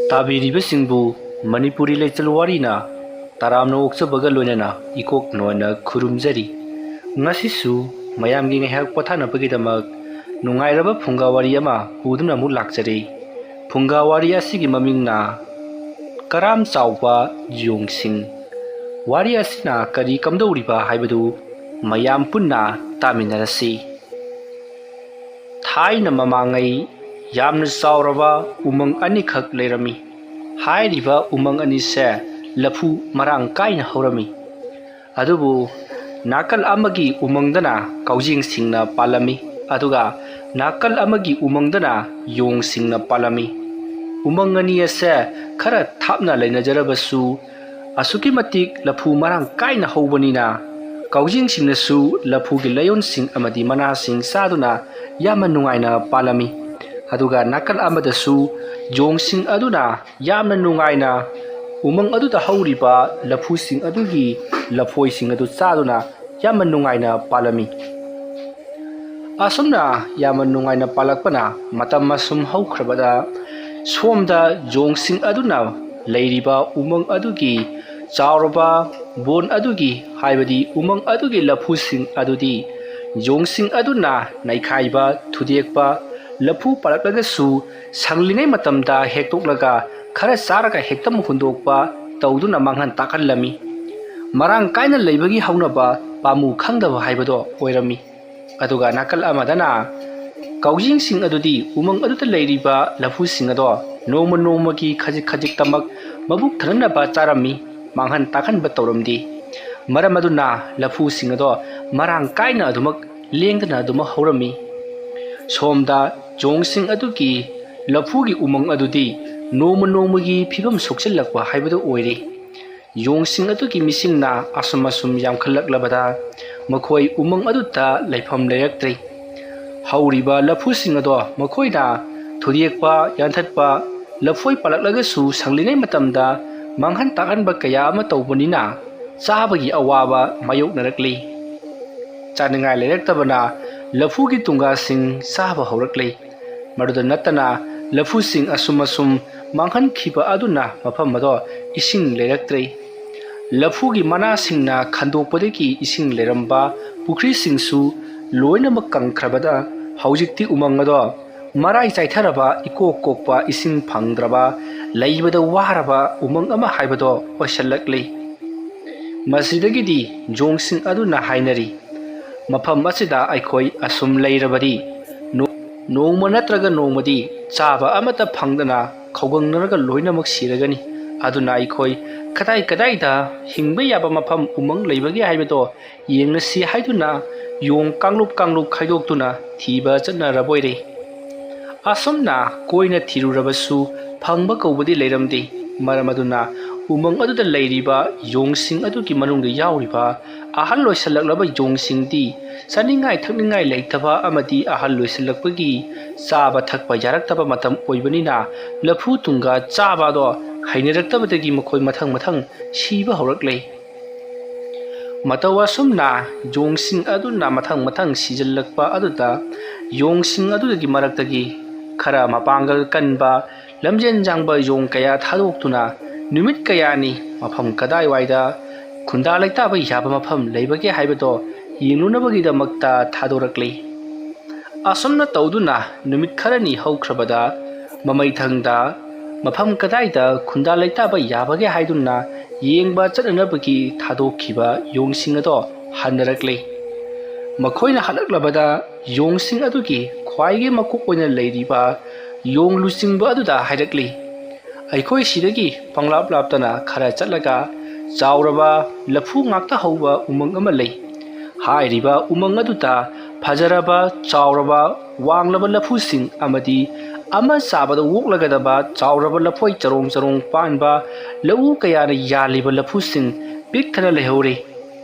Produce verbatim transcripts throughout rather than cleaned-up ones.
ꯇꯥꯕꯤꯔꯤꯕꯁꯤꯡꯕꯨ ꯃꯅꯤꯄꯨꯔꯤ ꯂꯩꯆꯜ ꯋꯥꯔꯤꯅ ꯇꯔꯥꯝꯅ ꯑꯣꯛꯆꯕꯒ ꯂꯣꯏꯅꯅ ꯏꯀꯣꯛ ꯅꯣꯟꯅ ꯈꯨꯔꯨꯝꯖꯔꯤ꯫ ꯉꯁꯤꯁꯨ ꯃꯌꯥꯝꯒꯤ ꯉꯥꯏꯍꯥꯛ ꯄꯣꯊꯥꯅꯕꯒꯤꯗꯃꯛ ꯅꯨꯡꯉꯥꯏꯔꯕ ꯐꯨꯡꯒꯥ ꯋꯥꯔꯤ ꯑꯃ ꯄꯨꯗꯨꯅ ꯑꯃꯨꯛ ꯂꯥꯛꯆꯔꯤ꯫ ꯐꯨꯡꯒꯥ ꯋꯥꯔꯤ ꯑꯁꯤꯒꯤ ꯃꯃꯤꯡꯅ ꯀꯔꯥꯝ ꯆꯥꯎꯕ ꯌꯣꯡꯁꯤꯡ꯫ ꯋꯥꯔꯤ ꯑꯁꯤꯅ ꯀꯔꯤ ꯀꯝꯗꯧꯔꯤꯕ ꯍꯥꯏꯕꯗꯨ ꯃꯌꯥꯝ ꯄꯨꯟꯅ ꯇꯥꯃꯤꯟꯅꯔꯁꯤ꯫ ꯊꯥꯏꯅ ꯃꯃꯥꯡꯉꯩ ꯌꯥꯝꯅ ꯆꯥꯎꯔꯕ ꯎꯃꯪ ꯑꯅꯤꯈꯛ ꯂꯩꯔꯝꯃꯤ꯫ ꯍꯥꯏꯔꯤꯕ ꯎꯃꯪ ꯑꯅꯤꯁꯦ ꯂꯐꯨ ꯃꯔꯥꯡ ꯀꯥꯏꯅ ꯍꯧꯔꯝꯃꯤ꯫ ꯑꯗꯨꯕꯨ ꯅꯥꯀꯜ ꯑꯃꯒꯤ ꯎꯃꯪꯗꯅ ꯀꯥꯎꯖꯦꯡꯁꯤꯡꯅ ꯄꯥꯜꯂꯝꯃꯤ, ꯑꯗꯨꯒ ꯅꯥꯀꯜ ꯑꯃꯒꯤ ꯎꯃꯪꯗꯅ ꯌꯣꯡꯁꯤꯡꯅ ꯄꯥꯜꯂꯝꯃꯤ꯫ ꯎꯃꯪ ꯑꯅꯤ ꯑꯁꯦ ꯈꯔ ꯊꯥꯞꯅ ꯂꯩꯅꯖꯔꯕꯁꯨ, ꯑꯁꯨꯛꯀꯤ ꯃꯇꯤꯛ ꯂꯐꯨ ꯃꯔꯥꯡ ꯀꯥꯏꯅ ꯍꯧꯕꯅꯤꯅ, ꯀꯥꯎꯖꯦꯡꯁꯤꯡꯅꯁꯨ ꯂꯐꯨꯒꯤ ꯂꯩꯌꯣꯟꯁꯤꯡ ꯑꯃꯗꯤ ꯃꯅꯥꯁꯤꯡ ꯆꯥꯗꯨꯅ ꯌꯥꯝꯅ ꯅꯨꯡꯉꯥꯏꯅ ꯄꯥꯜꯂꯝꯃꯤ꯫ ꯑꯗꯨꯒ ꯅꯥꯀꯜ ꯑꯃꯗꯁꯨ ꯌꯣꯡꯁꯤꯡ ꯑꯗꯨꯅ ꯌꯥꯝꯅ ꯅꯨꯡꯉꯥꯏꯅ ꯎꯃꯪ ꯑꯗꯨꯗ ꯍꯧꯔꯤꯕ ꯂꯐꯨꯁꯤꯡ ꯑꯗꯨꯒꯤ ꯂꯐꯣꯏꯁꯤꯡ ꯑꯗꯨ ꯆꯥꯗꯨꯅ ꯌꯥꯝꯅ ꯅꯨꯡꯉꯥꯏꯅ ꯄꯥꯜꯂꯝꯃꯤ꯫ ꯑꯁꯨꯝꯅ ꯌꯥꯝꯅ ꯅꯨꯡꯉꯥꯏꯅ ꯄꯥꯜꯂꯛꯄꯅ ꯃꯇꯝ ꯑꯁꯨꯝ ꯍꯧꯈ꯭ꯔꯕꯗ, ꯁꯣꯝꯗ ꯌꯣꯡꯁꯤꯡ ꯑꯗꯨꯅ ꯂꯩꯔꯤꯕ ꯎꯃꯪ ꯑꯗꯨꯒꯤ ꯆꯥꯎꯔꯕ ꯕꯣꯟ ꯑꯗꯨꯒꯤ, ꯍꯥꯏꯕꯗꯤ ꯎꯃꯪ ꯑꯗꯨꯒꯤ ꯂꯐꯨꯁꯤꯡ ꯑꯗꯨꯗꯤ ꯌꯣꯡꯁꯤꯡ ꯑꯗꯨꯅ ꯅꯩꯈꯥꯏꯕ, ꯊꯨꯗꯦꯛꯄ, ꯂꯐꯨ ꯄꯥꯜꯂꯛꯂꯒꯁꯨ ꯁꯪꯂꯤꯉꯩ ꯃꯇꯝꯗ ꯍꯦꯛꯇꯣꯛꯂꯒ ꯈꯔ ꯆꯥꯔꯒ ꯍꯦꯛꯇ ꯑꯃꯨꯛ ꯍꯨꯟꯗꯣꯛꯄ ꯇꯧꯗꯨꯅ ꯃꯥꯡꯍꯟ ꯇꯥꯛꯍꯜꯂꯝꯃꯤ꯫ ꯃꯔꯥꯡ ꯀꯥꯏꯅ ꯂꯩꯕꯒꯤ ꯍꯧꯅꯕ ꯄꯥꯝꯃꯨ ꯈꯪꯗꯕ ꯍꯥꯏꯕꯗꯣ ꯑꯣꯏꯔꯝꯃꯤ꯫ ꯑꯗꯨꯒ ꯅꯥꯀꯜ ꯑꯃꯗꯅ ꯀꯥꯎꯖꯦꯡꯁꯤꯡ ꯑꯗꯨꯗꯤ ꯎꯃꯪ ꯑꯗꯨꯗ ꯂꯩꯔꯤꯕ ꯂꯐꯨꯁꯤꯡ ꯑꯗꯣ ꯅꯣꯡꯃ ꯅꯣꯡꯃꯒꯤ ꯈꯖꯤꯛ ꯈꯖꯤꯛꯇꯃꯛ ꯃꯕꯨꯛ ꯊꯟꯅꯅꯕ ꯆꯥꯔꯝꯃꯤ, ꯃꯥꯡꯍꯟ ꯇꯥꯛꯍꯟꯕ ꯇꯧꯔꯝꯗꯦ꯫ ꯃꯔꯝ ꯑꯗꯨꯅ ꯂꯐꯨꯁꯤꯡ ꯑꯗꯣ ꯃꯔꯥꯡ ꯀꯥꯏꯅ ꯑꯗꯨꯃꯛ ꯂꯦꯡꯗꯅ ꯑꯗꯨꯃꯛ ꯍꯧꯔꯝꯃꯤ꯫ ꯁꯣꯝꯗ ꯌꯣꯡꯁꯤꯡ ꯑꯗꯨꯒꯤ ꯂꯐꯨꯒꯤ ꯎꯃꯪ ꯑꯗꯨꯗꯤ ꯅꯣꯡꯃ ꯅꯣꯡꯃꯒꯤ ꯐꯤꯕꯝ ꯁꯣꯛꯆꯤꯜꯂꯛꯄ ꯍꯥꯏꯕꯗꯨ ꯑꯣꯏꯔꯦ꯫ ꯌꯣꯡꯁꯤꯡ ꯑꯗꯨꯒꯤ ꯃꯤꯁꯤꯡꯅ ꯑꯁꯨꯝ ꯑꯁꯨꯝ ꯌꯥꯝꯈꯠꯂꯛꯂꯕꯗ ꯃꯈꯣꯏ ꯎꯃꯪ ꯑꯗꯨꯗ ꯂꯩꯐꯝ ꯂꯩꯔꯛꯇ꯭ꯔꯦ꯫ ꯍꯧꯔꯤꯕ ꯂꯐꯨꯁꯤꯡ ꯑꯗꯣ ꯃꯈꯣꯏꯅ ꯊꯨꯗꯦꯛꯄ, ꯌꯥꯟꯊꯠꯄ, ꯂꯐꯣꯏ ꯄꯥꯜꯂꯛꯂꯒꯁꯨ ꯁꯪꯂꯤꯉꯩ ꯃꯇꯝꯗ ꯃꯥꯡꯍꯟ ꯇꯥꯛꯍꯟꯕ ꯀꯌꯥ ꯑꯃ ꯇꯧꯕꯅꯤꯅ ꯆꯥꯕꯒꯤ ꯑꯋꯥꯕ ꯃꯥꯌꯣꯛꯅꯔꯛꯂꯤ꯫ ꯆꯥꯅꯤꯡꯉꯥꯏ ꯂꯩꯔꯛꯇꯕꯅ ꯂꯐꯨꯒꯤ ꯇꯨꯡꯒꯥꯁꯤꯡ ꯆꯥꯕ ꯍꯧꯔꯛꯂꯤ꯫ ꯃꯗꯨꯗ ꯅꯠꯇꯅ ꯂꯐꯨꯁꯤꯡ ꯑꯁꯨꯝ ꯑꯁꯨꯝ ꯃꯥꯡꯍꯟꯈꯤꯕ ꯑꯗꯨꯅ ꯃꯐꯝ ꯑꯗꯣ ꯏꯁꯤꯡ ꯂꯩꯔꯛꯇ꯭ꯔꯦ꯫ ꯂꯐꯨꯒꯤ ꯃꯅꯥꯁꯤꯡꯅ ꯈꯟꯗꯣꯛꯄꯗꯒꯤ ꯏꯁꯤꯡ ꯂꯩꯔꯝꯕ ꯄꯨꯈ꯭ꯔꯤꯁꯤꯡꯁꯨ ꯂꯣꯏꯅꯃꯛ ꯀꯪꯈ꯭ꯔꯕꯗ ꯍꯧꯖꯤꯛꯇꯤ ꯎꯃꯪ ꯑꯗꯣ ꯃꯔꯥꯏ ꯆꯥꯏꯊꯔꯕ, ꯏꯀꯣꯛ ꯀꯣꯛꯄ, ꯏꯁꯤꯡ ꯐꯪꯗ꯭ꯔꯕ, ꯂꯩꯕꯗ ꯋꯥꯔꯕ ꯎꯃꯪ ꯑꯃ ꯍꯥꯏꯕꯗꯣ ꯑꯣꯏꯁꯜꯂꯛꯂꯤ꯫ ꯃꯁꯤꯗꯒꯤꯗꯤ ꯌꯣꯡꯁꯤꯡ ꯑꯗꯨꯅ ꯍꯥꯏꯅꯔꯤ, "ꯃꯐꯝ ꯑꯁꯤꯗ ꯑꯩꯈꯣꯏ ꯑꯁꯨꯝ ꯂꯩꯔꯕꯗꯤ ꯅꯣ-, ꯅꯣꯡꯃ ꯅꯠꯇ꯭ꯔꯒ ꯅꯣꯡꯃꯗꯤ ꯆꯥꯕ ꯑꯃꯠꯇ ꯐꯪꯗꯅ ꯈꯧꯒꯪꯅꯔꯒ ꯂꯣꯏꯅꯃꯛ ꯁꯤꯔꯒꯅꯤ꯫ ꯑꯗꯨꯅ ꯑꯩꯈꯣꯏ ꯀꯗꯥꯏ ꯀꯗꯥꯏꯗ ꯍꯤꯡꯕ ꯌꯥꯕ ꯃꯐꯝ ꯎꯃꯪ ꯂꯩꯕꯒꯦ ꯍꯥꯏꯕꯗꯣ ꯌꯦꯡꯂꯁꯤ" ꯍꯥꯏꯗꯨꯅ ꯌꯣꯡ ꯀꯥꯡꯂꯨꯞ ꯀꯥꯡꯂꯨꯞ ꯈꯥꯏꯗꯣꯛꯇꯨꯅ ꯊꯤꯕ ꯆꯠꯅꯔꯕ ꯑꯣꯏꯔꯦ꯫ ꯑꯁꯨꯝꯅ ꯀꯣꯏꯅ ꯊꯤꯔꯨꯔꯕꯁꯨ ꯐꯪꯕ ꯀꯧꯕꯗꯤ ꯂꯩꯔꯝꯗꯦ꯫ ꯃꯔꯝ ꯑꯗꯨꯅ ꯎꯃꯪ ꯑꯗꯨꯗ ꯂꯩꯔꯤꯕ ꯌꯣꯡꯁꯤꯡ ꯑꯗꯨꯒꯤ ꯃꯅꯨꯡꯗ ꯌꯥꯎꯔꯤꯕ ꯑꯍꯜ ꯑꯣꯏꯁꯜꯂꯛꯂꯕ ꯌꯣꯡꯁꯤꯡꯗꯤ ꯆꯥꯅꯤꯡꯉꯥꯏ ꯊꯛꯅꯤꯡꯉꯥꯏ ꯂꯩꯇꯕ ꯑꯃꯗꯤ ꯑꯍꯜ ꯑꯣꯏꯁꯜꯂꯛꯄꯒꯤ ꯆꯥꯕ ꯊꯛꯄ ꯌꯥꯔꯛꯇꯕ ꯃꯇꯝ ꯑꯣꯏꯕꯅꯤꯅ ꯂꯐꯨ ꯇꯨꯡꯒ ꯆꯥꯕ ꯑꯗꯣ ꯍꯩꯅꯔꯛꯇꯕꯗꯒꯤ ꯃꯈꯣꯏ ꯃꯊꯪ ꯃꯊꯪ ꯁꯤꯕ ꯍꯧꯔꯛꯂꯦ꯫ ꯃꯇꯧ ꯑꯁꯨꯝꯅ ꯌꯣꯡꯁꯤꯡ ꯑꯗꯨꯅ ꯃꯊꯪ ꯃꯊꯪ ꯁꯤꯖꯤꯜꯂꯛꯄ ꯑꯗꯨꯗ ꯌꯣꯡꯁꯤꯡ ꯑꯗꯨꯗꯒꯤ ꯃꯔꯛꯇꯒꯤ ꯈꯔ ꯃꯄꯥꯡꯒꯜ ꯀꯟꯕ, ꯂꯝꯖꯦꯟ ꯌꯥꯡꯕ ꯌꯣꯡ ꯀꯌꯥ ꯊꯥꯗꯣꯛꯇꯨꯅ ꯅꯨꯃꯤꯠ ꯀꯌꯥꯅꯤ ꯃꯐꯝ ꯀꯗꯥꯏꯋꯥꯏꯗ ꯈꯨꯟꯗꯥ ꯂꯩꯇꯥꯕ ꯌꯥꯕ ꯃꯐꯝ ꯂꯩꯕꯒꯦ ꯍꯥꯏꯕꯗꯣ ꯌꯦꯡꯂꯨꯅꯕꯒꯤꯗꯃꯛꯇ ꯊꯥꯗꯣꯔꯛꯂꯤ꯫ ꯑꯁꯨꯝꯅ ꯇꯧꯗꯨꯅ ꯅꯨꯃꯤꯠ ꯈꯔꯅꯤ ꯍꯧꯈ꯭ꯔꯕꯗ ꯃꯃꯩꯊꯪꯗ ꯃꯐꯝ ꯀꯗꯥꯏꯗ ꯈꯨꯟꯗꯥ ꯂꯩꯇꯥꯕ ꯌꯥꯕꯒꯦ ꯍꯥꯏꯗꯨꯅ ꯌꯦꯡꯕ ꯆꯠꯅꯅꯕꯒꯤ ꯊꯥꯗꯣꯛꯈꯤꯕ ꯌꯣꯡꯁꯤꯡ ꯑꯗꯣ ꯍꯟꯅꯔꯛꯂꯤ꯫ ꯃꯈꯣꯏꯅ ꯍꯜꯂꯛꯂꯕꯗ ꯌꯣꯡꯁꯤꯡ ꯑꯗꯨꯒꯤ ꯈ꯭ꯋꯥꯏꯒꯤ ꯃꯀꯣꯛ ꯑꯣꯏꯅ ꯂꯩꯔꯤꯕ ꯌꯣꯡ ꯂꯨꯆꯤꯡꯕ ꯑꯗꯨꯗ ꯍꯥꯏꯔꯛꯂꯤ, "ꯑꯩꯈꯣꯏ ꯁꯤꯗꯒꯤ ꯄꯪꯂꯥꯞ ꯂꯥꯞꯇꯅ ꯈꯔ ꯆꯠꯂꯒ ꯆꯥꯎꯔꯕ ꯂꯐꯨ ꯉꯥꯛꯇ ꯍꯧꯕ ꯎꯃꯪ ꯑꯃ ꯂꯩ꯫ ꯍꯥꯏꯔꯤꯕ ꯎꯃꯪ ꯑꯗꯨꯗ ꯐꯖꯔꯕ, ꯆꯥꯎꯔꯕ, ꯋꯥꯡꯂꯕ ꯂꯐꯨꯁꯤꯡ ꯑꯃꯗꯤ ꯑꯃ ꯆꯥꯕꯗ ꯑꯣꯛꯂꯒꯗꯕ ꯆꯥꯎꯔꯕ ꯂꯐꯣꯏ ꯆꯔꯣꯡ ꯆꯔꯣꯡ ꯄꯥꯟꯕ ꯂꯧꯎ ꯀꯌꯥꯅ ꯌꯥꯜꯂꯤꯕ ꯂꯐꯨꯁꯤꯡ ꯄꯤꯛ ꯊꯟꯅ ꯂꯩꯍꯧꯔꯤ꯫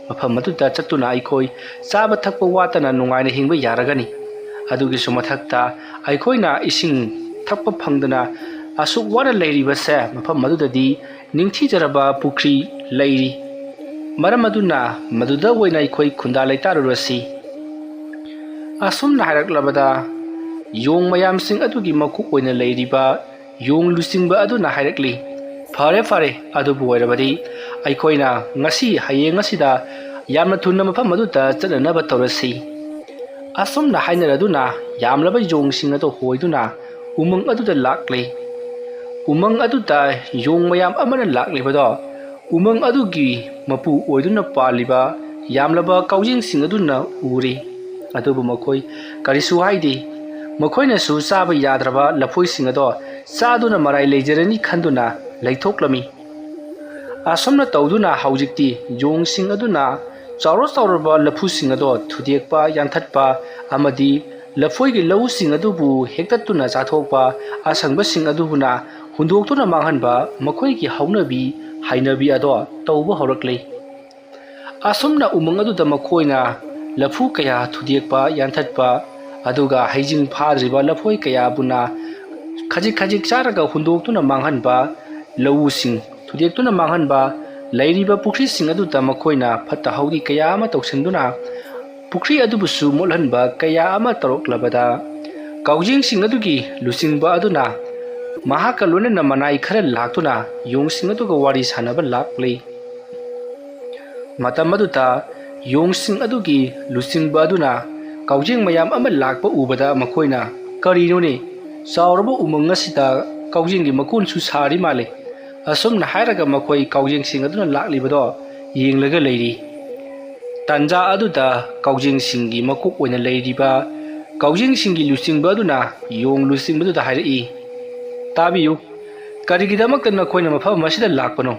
ꯃꯐꯝ ꯑꯗꯨꯗ ꯆꯠꯇꯨꯅ ꯑꯩꯈꯣꯏ ꯆꯥꯕ ꯊꯛꯄ ꯋꯥꯠꯇꯅ ꯅꯨꯡꯉꯥꯏꯅ ꯍꯤꯡꯕ ꯌꯥꯔꯒꯅꯤ꯫ ꯑꯗꯨꯒꯤꯁꯨ ꯃꯊꯛꯇ ꯑꯩꯈꯣꯏꯅ ꯏꯁꯤꯡ ꯊꯛꯄ ꯐꯪꯗꯅ ꯑꯁꯨꯛ ꯋꯥꯅ ꯂꯩꯔꯤꯕꯁꯦ ꯃꯐꯝ ꯑꯗꯨꯗꯗꯤ ꯅꯤꯡꯊꯤꯖꯔꯕ ꯄꯨꯈ꯭ꯔꯤ ꯂꯩꯔꯤ꯫ ꯃꯔꯝ ꯑꯗꯨꯅ ꯃꯗꯨꯗ ꯑꯣꯏꯅ ꯑꯩꯈꯣꯏ ꯈꯨꯟꯗꯥ ꯂꯩꯇꯥꯔꯨꯔꯁꯤ"꯫ ꯑꯁꯨꯝꯅ ꯍꯥꯏꯔꯛꯂꯕꯗ ꯌꯣꯡ ꯃꯌꯥꯝꯁꯤꯡ ꯑꯗꯨꯒꯤ ꯃꯀꯣꯛ ꯑꯣꯏꯅ ꯂꯩꯔꯤꯕ ꯌꯣꯡ ꯂꯨꯆꯤꯡꯕ ꯑꯗꯨꯅ ꯍꯥꯏꯔꯛꯂꯤ, "ꯐꯔꯦ, ꯐꯔꯦ, ꯑꯗꯨꯕꯨ ꯑꯣꯏꯔꯕꯗꯤ ꯑꯩꯈꯣꯏꯅ ꯉꯁꯤ ꯍꯌꯦꯡ ꯑꯁꯤꯗ ꯌꯥꯝꯅ ꯊꯨꯅ ꯃꯐꯝ ꯑꯗꯨꯗ ꯆꯠꯅꯅꯕ ꯇꯧꯔꯁꯤ꯫" ꯑꯁꯨꯝꯅ ꯍꯥꯏꯅꯔꯗꯨꯅ ꯌꯥꯝꯂꯕ ꯌꯣꯡꯁꯤꯡ ꯑꯗꯨ ꯍꯣꯏꯗꯨꯅ ꯎꯃꯪ ꯑꯗꯨꯗ ꯂꯥꯛꯂꯤ꯫ ꯎꯃꯪ ꯑꯗꯨꯗ ꯌꯣꯡ ꯃꯌꯥꯝ ꯑꯃꯅ ꯂꯥꯛꯂꯤꯕꯗꯣ ꯎꯃꯪ ꯑꯗꯨꯒꯤ ꯃꯄꯨ ꯑꯣꯏꯗꯨꯅ ꯄꯥꯜꯂꯤꯕ ꯌꯥꯝꯂꯕ ꯀꯥꯎꯖꯦꯡꯁꯤꯡ ꯑꯗꯨꯅ ꯎꯔꯤ꯫ ꯑꯗꯨꯕꯨ ꯃꯈꯣꯏ ꯀꯔꯤꯁꯨ ꯍꯥꯏꯗꯦ꯫ ꯃꯈꯣꯏꯅꯁꯨ ꯆꯥꯕ ꯌꯥꯗ꯭ꯔꯕ ꯂꯐꯣꯏꯁꯤꯡ ꯑꯗꯣ ꯆꯥꯗꯨꯅ ꯃꯔꯥꯏ ꯂꯩꯖꯔꯅꯤ ꯈꯟꯗꯨꯅ ꯂꯩꯊꯣꯛꯂꯝꯃꯤ꯫ ꯑꯁꯨꯝꯅ ꯇꯧꯗꯨꯅ ꯍꯧꯖꯤꯛꯇꯤ ꯌꯣꯡꯁꯤꯡ ꯑꯗꯨꯅ ꯆꯥꯎꯔ ꯆꯥꯎꯔꯕ ꯂꯐꯨꯁꯤꯡ ꯑꯗꯣ ꯊꯨꯗꯦꯛꯄ, ꯌꯥꯟꯊꯠꯄ ꯑꯃꯗꯤ ꯂꯐꯣꯏꯒꯤ ꯂꯧꯁꯤꯡ ꯑꯗꯨꯕꯨ ꯍꯦꯛꯇꯠꯇꯨꯅ ꯆꯥꯊꯣꯛꯄ, ꯑꯁꯪꯕꯁꯤꯡ ꯑꯗꯨꯕꯨꯅ ꯍꯨꯟꯗꯣꯛꯇꯨꯅ ꯃꯥꯡꯍꯟꯕ, ꯃꯈꯣꯏꯒꯤ ꯍꯧꯅꯕꯤ, ꯍꯩꯅꯕꯤ ꯑꯗꯣ ꯇꯧꯕ ꯍꯧꯔꯛꯂꯤ꯫ ꯑꯁꯨꯝꯅ ꯎꯃꯪ ꯑꯗꯨꯗ ꯃꯈꯣꯏꯅ ꯂꯐꯨ ꯀꯌꯥ ꯊꯨꯗꯦꯛꯄ, ꯌꯥꯟꯊꯠꯄ, ꯑꯗꯨꯒ ꯍꯩꯖꯤꯡ ꯐꯥꯗ꯭ꯔꯤꯕ ꯂꯐꯣꯏ ꯀꯌꯥꯕꯨꯅ ꯈꯖꯤꯛ ꯈꯖꯤꯛ ꯆꯥꯔꯒ ꯍꯨꯟꯗꯣꯛꯇꯨꯅ ꯃꯥꯡꯍꯟꯕ, ꯂꯧꯎꯁꯤꯡ ꯊꯨꯗꯦꯛꯇꯨꯅ ꯃꯥꯡꯍꯟꯕ, ꯂꯩꯔꯤꯕ ꯄꯨꯈ꯭ꯔꯤꯁꯤꯡ ꯑꯗꯨꯗ ꯃꯈꯣꯏꯅ ꯐꯠꯇ ꯍꯥꯎꯗꯤ ꯀꯌꯥ ꯑꯃ ꯇꯧꯁꯤꯟꯗꯨꯅ ꯄꯨꯈ꯭ꯔꯤ ꯑꯗꯨꯕꯨꯁꯨ ꯃꯣꯠꯍꯟꯕ ꯀꯌꯥ ꯑꯃ ꯇꯧꯔꯛꯂꯕꯗ, ꯀꯥꯎꯖꯦꯡꯁꯤꯡ ꯑꯗꯨꯒꯤ ꯂꯨꯆꯤꯡꯕ ꯑꯗꯨꯅ ꯃꯍꯥꯛꯀ ꯂꯣꯏꯅꯅ ꯃꯅꯥꯏ ꯈꯔ ꯂꯥꯛꯇꯨꯅ ꯌꯣꯡꯁꯤꯡ ꯑꯗꯨꯒ ꯋꯥꯔꯤ ꯁꯥꯟꯅꯕ ꯂꯥꯛꯂꯤ꯫ ꯃꯇꯝ ꯑꯗꯨꯗ ꯌꯣꯡꯁꯤꯡ ꯑꯗꯨꯒꯤ ꯂꯨꯆꯤꯡꯕ ꯑꯗꯨꯅ ꯀꯥꯎꯖꯦꯡ ꯃꯌꯥꯝ ꯑꯃ ꯂꯥꯛꯄ ꯎꯕꯗ ꯃꯈꯣꯏꯅ, "ꯀꯔꯤꯅꯣꯅꯦ? ꯆꯥꯎꯔꯕ ꯎꯃꯪ ꯑꯁꯤꯗ ꯀꯥꯎꯖꯦꯡꯒꯤ ꯃꯀꯣꯟꯁꯨ ꯁꯥꯔꯤ ꯃꯥꯜꯂꯦ꯫" ꯑꯁꯨꯝꯅ ꯍꯥꯏꯔꯒ ꯃꯈꯣꯏ ꯀꯥꯎꯖꯦꯡꯁꯤꯡ ꯑꯗꯨꯅ ꯂꯥꯛꯂꯤꯕꯗꯣ ꯌꯦꯡꯂꯒ ꯂꯩꯔꯤ꯫ ꯇꯥꯟꯖꯥ ꯑꯗꯨꯗ ꯀꯥꯎꯖꯦꯡꯁꯤꯡꯒꯤ ꯃꯀꯣꯛ ꯑꯣꯏꯅ ꯂꯩꯔꯤꯕ ꯀꯥꯎꯖꯦꯡꯁꯤꯡꯒꯤ ꯂꯨꯆꯤꯡꯕ ꯑꯗꯨꯅ ꯌꯣꯡ ꯂꯨꯆꯤꯡꯕꯗꯨꯗ ꯍꯥꯏꯔꯛꯏ, "ꯇꯥꯕꯤꯌꯨ, ꯀꯔꯤꯒꯤꯗꯃꯛꯇ ꯅꯈꯣꯏꯅ ꯃꯐꯝ ꯑꯁꯤꯗ ꯂꯥꯛꯄꯅꯣ?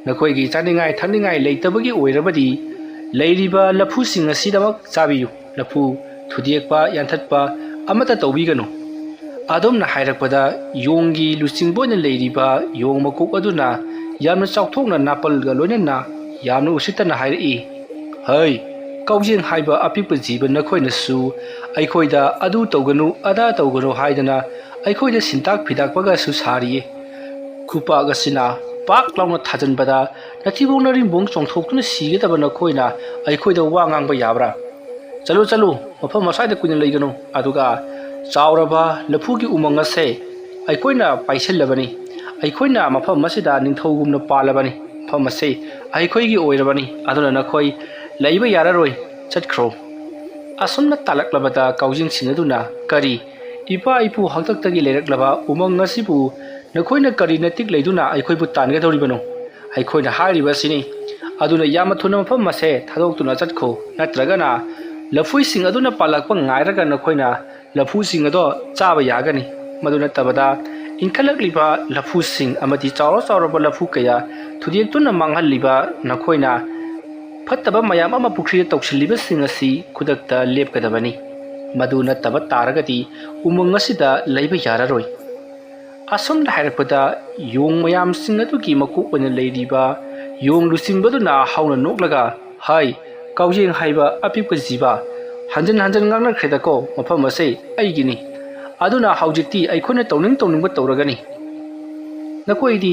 ꯅꯈꯣꯏꯒꯤ ꯆꯥꯅꯤꯡꯉꯥꯏ ꯊꯛꯅꯤꯡꯉꯥꯏ ꯂꯩꯇꯕꯒꯤ ꯑꯣꯏꯔꯕꯗꯤ ꯂꯩꯔꯤꯕ ꯂꯐꯨꯁꯤꯡ ꯑꯁꯤꯗꯃꯛ ꯆꯥꯕꯤꯌꯨ꯫ ꯂꯐꯨ ꯊꯨꯗꯦꯛꯄ, ꯌꯥꯟꯊꯠꯄ ꯑꯃꯠꯇ ꯇꯧꯕꯤꯒꯅꯨ꯫" ꯑꯗꯨꯝꯅ ꯍꯥꯏꯔꯛꯄꯗ ꯌꯣꯡꯒꯤ ꯂꯨꯆꯤꯡꯕ ꯑꯣꯏꯅ ꯂꯩꯔꯤꯕ ꯌꯣꯡ ꯃꯀꯣꯛ ꯑꯗꯨꯅ ꯌꯥꯝꯅ ꯆꯥꯎꯊꯣꯛꯅ ꯅꯥꯄꯜꯒ ꯂꯣꯏꯅꯅ ꯌꯥꯝꯅ ꯎꯁꯤꯠꯇꯅ ꯍꯥꯏꯔꯛꯏ, "ꯍꯩ, ꯀꯥꯎꯖꯦꯡ ꯍꯥꯏꯕ ꯑꯄꯤꯛꯄ ꯖꯤꯕ ꯅꯈꯣꯏꯅꯁꯨ ꯑꯩꯈꯣꯏꯗ ꯑꯗꯨ ꯇꯧꯒꯅꯨ, ꯑꯗꯥ ꯇꯧꯒꯅꯨ ꯍꯥꯏꯗꯅ ꯑꯩꯈꯣꯏꯗ ꯁꯤꯟꯇꯥꯛ ꯐꯤꯗꯥꯛꯄꯒꯁꯨ ꯁꯥꯔꯤꯌꯦ꯫ ꯈꯨꯄꯥꯛ ꯑꯁꯤꯅ ꯄꯥꯛ ꯂꯥꯎꯅ ꯊꯥꯖꯤꯟꯕꯗ ꯅꯊꯤꯕꯣꯡ ꯅꯔꯤꯡꯕꯣꯡ ꯆꯣꯡꯊꯣꯛꯇꯨꯅ ꯁꯤꯒꯗꯕ ꯅꯈꯣꯏꯅ ꯑꯩꯈꯣꯏꯗ ꯋꯥ ꯉꯥꯡꯕ ꯌꯥꯕ꯭ꯔꯥ? ꯆꯠꯂꯨ, ꯆꯠꯂꯨ, ꯃꯐꯝ ꯑꯁ꯭ꯋꯥꯏꯗ ꯀꯨꯏꯅ ꯂꯩꯒꯅꯨ, ꯑꯗꯨꯒ ꯆꯥꯎꯔꯕ ꯂꯐꯨꯒꯤ ꯎꯃꯪ ꯑꯁꯦ ꯑꯩꯈꯣꯏꯅ ꯄꯥꯏꯁꯤꯜꯂꯕꯅꯤ꯫ ꯑꯩꯈꯣꯏꯅ ꯃꯐꯝ ꯑꯁꯤꯗ ꯅꯤꯡꯊꯧꯒꯨꯝꯅ ꯄꯥꯜꯂꯕꯅꯤ꯫ ꯃꯐꯝ ꯑꯁꯤ ꯑꯩꯈꯣꯏꯒꯤ ꯑꯣꯏꯔꯕꯅꯤ꯫ ꯑꯗꯨꯅ ꯅꯈꯣꯏ ꯂꯩꯕ ꯌꯥꯔꯔꯣꯏ꯫ ꯆꯠꯈ꯭ꯔꯣ꯫ ꯑꯁꯨꯝꯅ ꯇꯥꯜꯂꯛꯂꯕꯗ ꯀꯥꯎꯖꯦꯡꯁꯤꯡ ꯑꯗꯨꯅ, "ꯀꯔꯤ? ꯏꯄꯥ ꯏꯄꯨ ꯍꯥꯛꯇꯛꯇꯒꯤ ꯂꯩꯔꯛꯂꯕ ꯎꯃꯪ ꯑꯁꯤꯕꯨ ꯅꯈꯣꯏꯅ ꯀꯔꯤ ꯅꯇꯤꯛ ꯂꯩꯗꯨꯅ ꯑꯩꯈꯣꯏꯕꯨ ꯇꯥꯟꯒꯗꯧꯔꯤꯕꯅꯣ? ꯑꯩꯈꯣꯏꯅ ꯍꯥꯏꯔꯤꯕ ꯑꯁꯤꯅꯤ꯫ ꯑꯗꯨꯅ ꯌꯥꯝꯅ ꯊꯨꯅ ꯃꯐꯝ ꯑꯁꯦ ꯊꯥꯗꯣꯛꯇꯨꯅ ꯆꯠꯈꯣ, ꯅꯠꯇ꯭ꯔꯒꯅ ꯂꯐꯣꯏꯁꯤꯡ ꯑꯗꯨꯅ ꯄꯥꯜꯂꯛꯄ ꯉꯥꯏꯔꯒ ꯅꯈꯣꯏꯅ ꯂꯐꯨꯁꯤꯡ ꯑꯗꯣ ꯆꯥꯕ ꯌꯥꯒꯅꯤ꯫ ꯃꯗꯨ ꯅꯠꯇꯕꯗ ꯏꯟꯈꯠꯂꯛꯂꯤꯕ ꯂꯐꯨꯁꯤꯡ ꯑꯃꯗꯤ ꯆꯥꯎꯔ ꯆꯥꯎꯔꯕ ꯂꯐꯨ ꯀꯌꯥ ꯊꯨꯗꯦꯛꯇꯨꯅ ꯃꯥꯡꯍꯜꯂꯤꯕ ꯅꯈꯣꯏꯅ ꯐꯠꯇꯕ ꯃꯌꯥꯝ ꯑꯃ ꯄꯨꯈ꯭ꯔꯤꯗ ꯇꯧꯁꯤꯜꯂꯤꯕꯁꯤꯡ ꯑꯁꯤ ꯈꯨꯗꯛꯇ ꯂꯦꯞꯀꯗꯕꯅꯤ꯫ ꯃꯗꯨ ꯅꯠꯇꯕ ꯇꯥꯔꯒꯗꯤ ꯎꯃꯪ ꯑꯁꯤꯗ ꯂꯩꯕ ꯌꯥꯔꯔꯣꯏ"꯫ ꯑꯁꯨꯝꯅ ꯍꯥꯏꯔꯛꯄꯗ ꯌꯣꯡ ꯃꯌꯥꯝꯁꯤꯡ ꯑꯗꯨꯒꯤ ꯃꯀꯣꯛ ꯑꯣꯏꯅ ꯂꯩꯔꯤꯕ ꯌꯣꯡ ꯂꯨꯆꯤꯡꯕꯗꯨꯅ ꯍꯧꯅ ꯅꯣꯛꯂꯒ, "ꯍꯥꯏ, ꯀꯥꯎꯖꯦꯡ ꯍꯥꯏꯕ ꯑꯄꯤꯛꯄ ꯖꯤꯕ, ꯍꯟꯖꯤꯟ ꯍꯟꯖꯤꯟ ꯉꯥꯡꯅꯈ꯭ꯔꯦꯗꯀꯣ, ꯃꯐꯝ ꯑꯁꯦ ꯑꯩꯒꯤꯅꯤ꯫ ꯑꯗꯨꯅ ꯍꯧꯖꯤꯛꯇꯤ ꯑꯩꯈꯣꯏꯅ ꯇꯧꯅꯤꯡ ꯇꯧꯅꯤꯡꯕ ꯇꯧꯔꯒꯅꯤ꯫ ꯅꯈꯣꯏꯗꯤ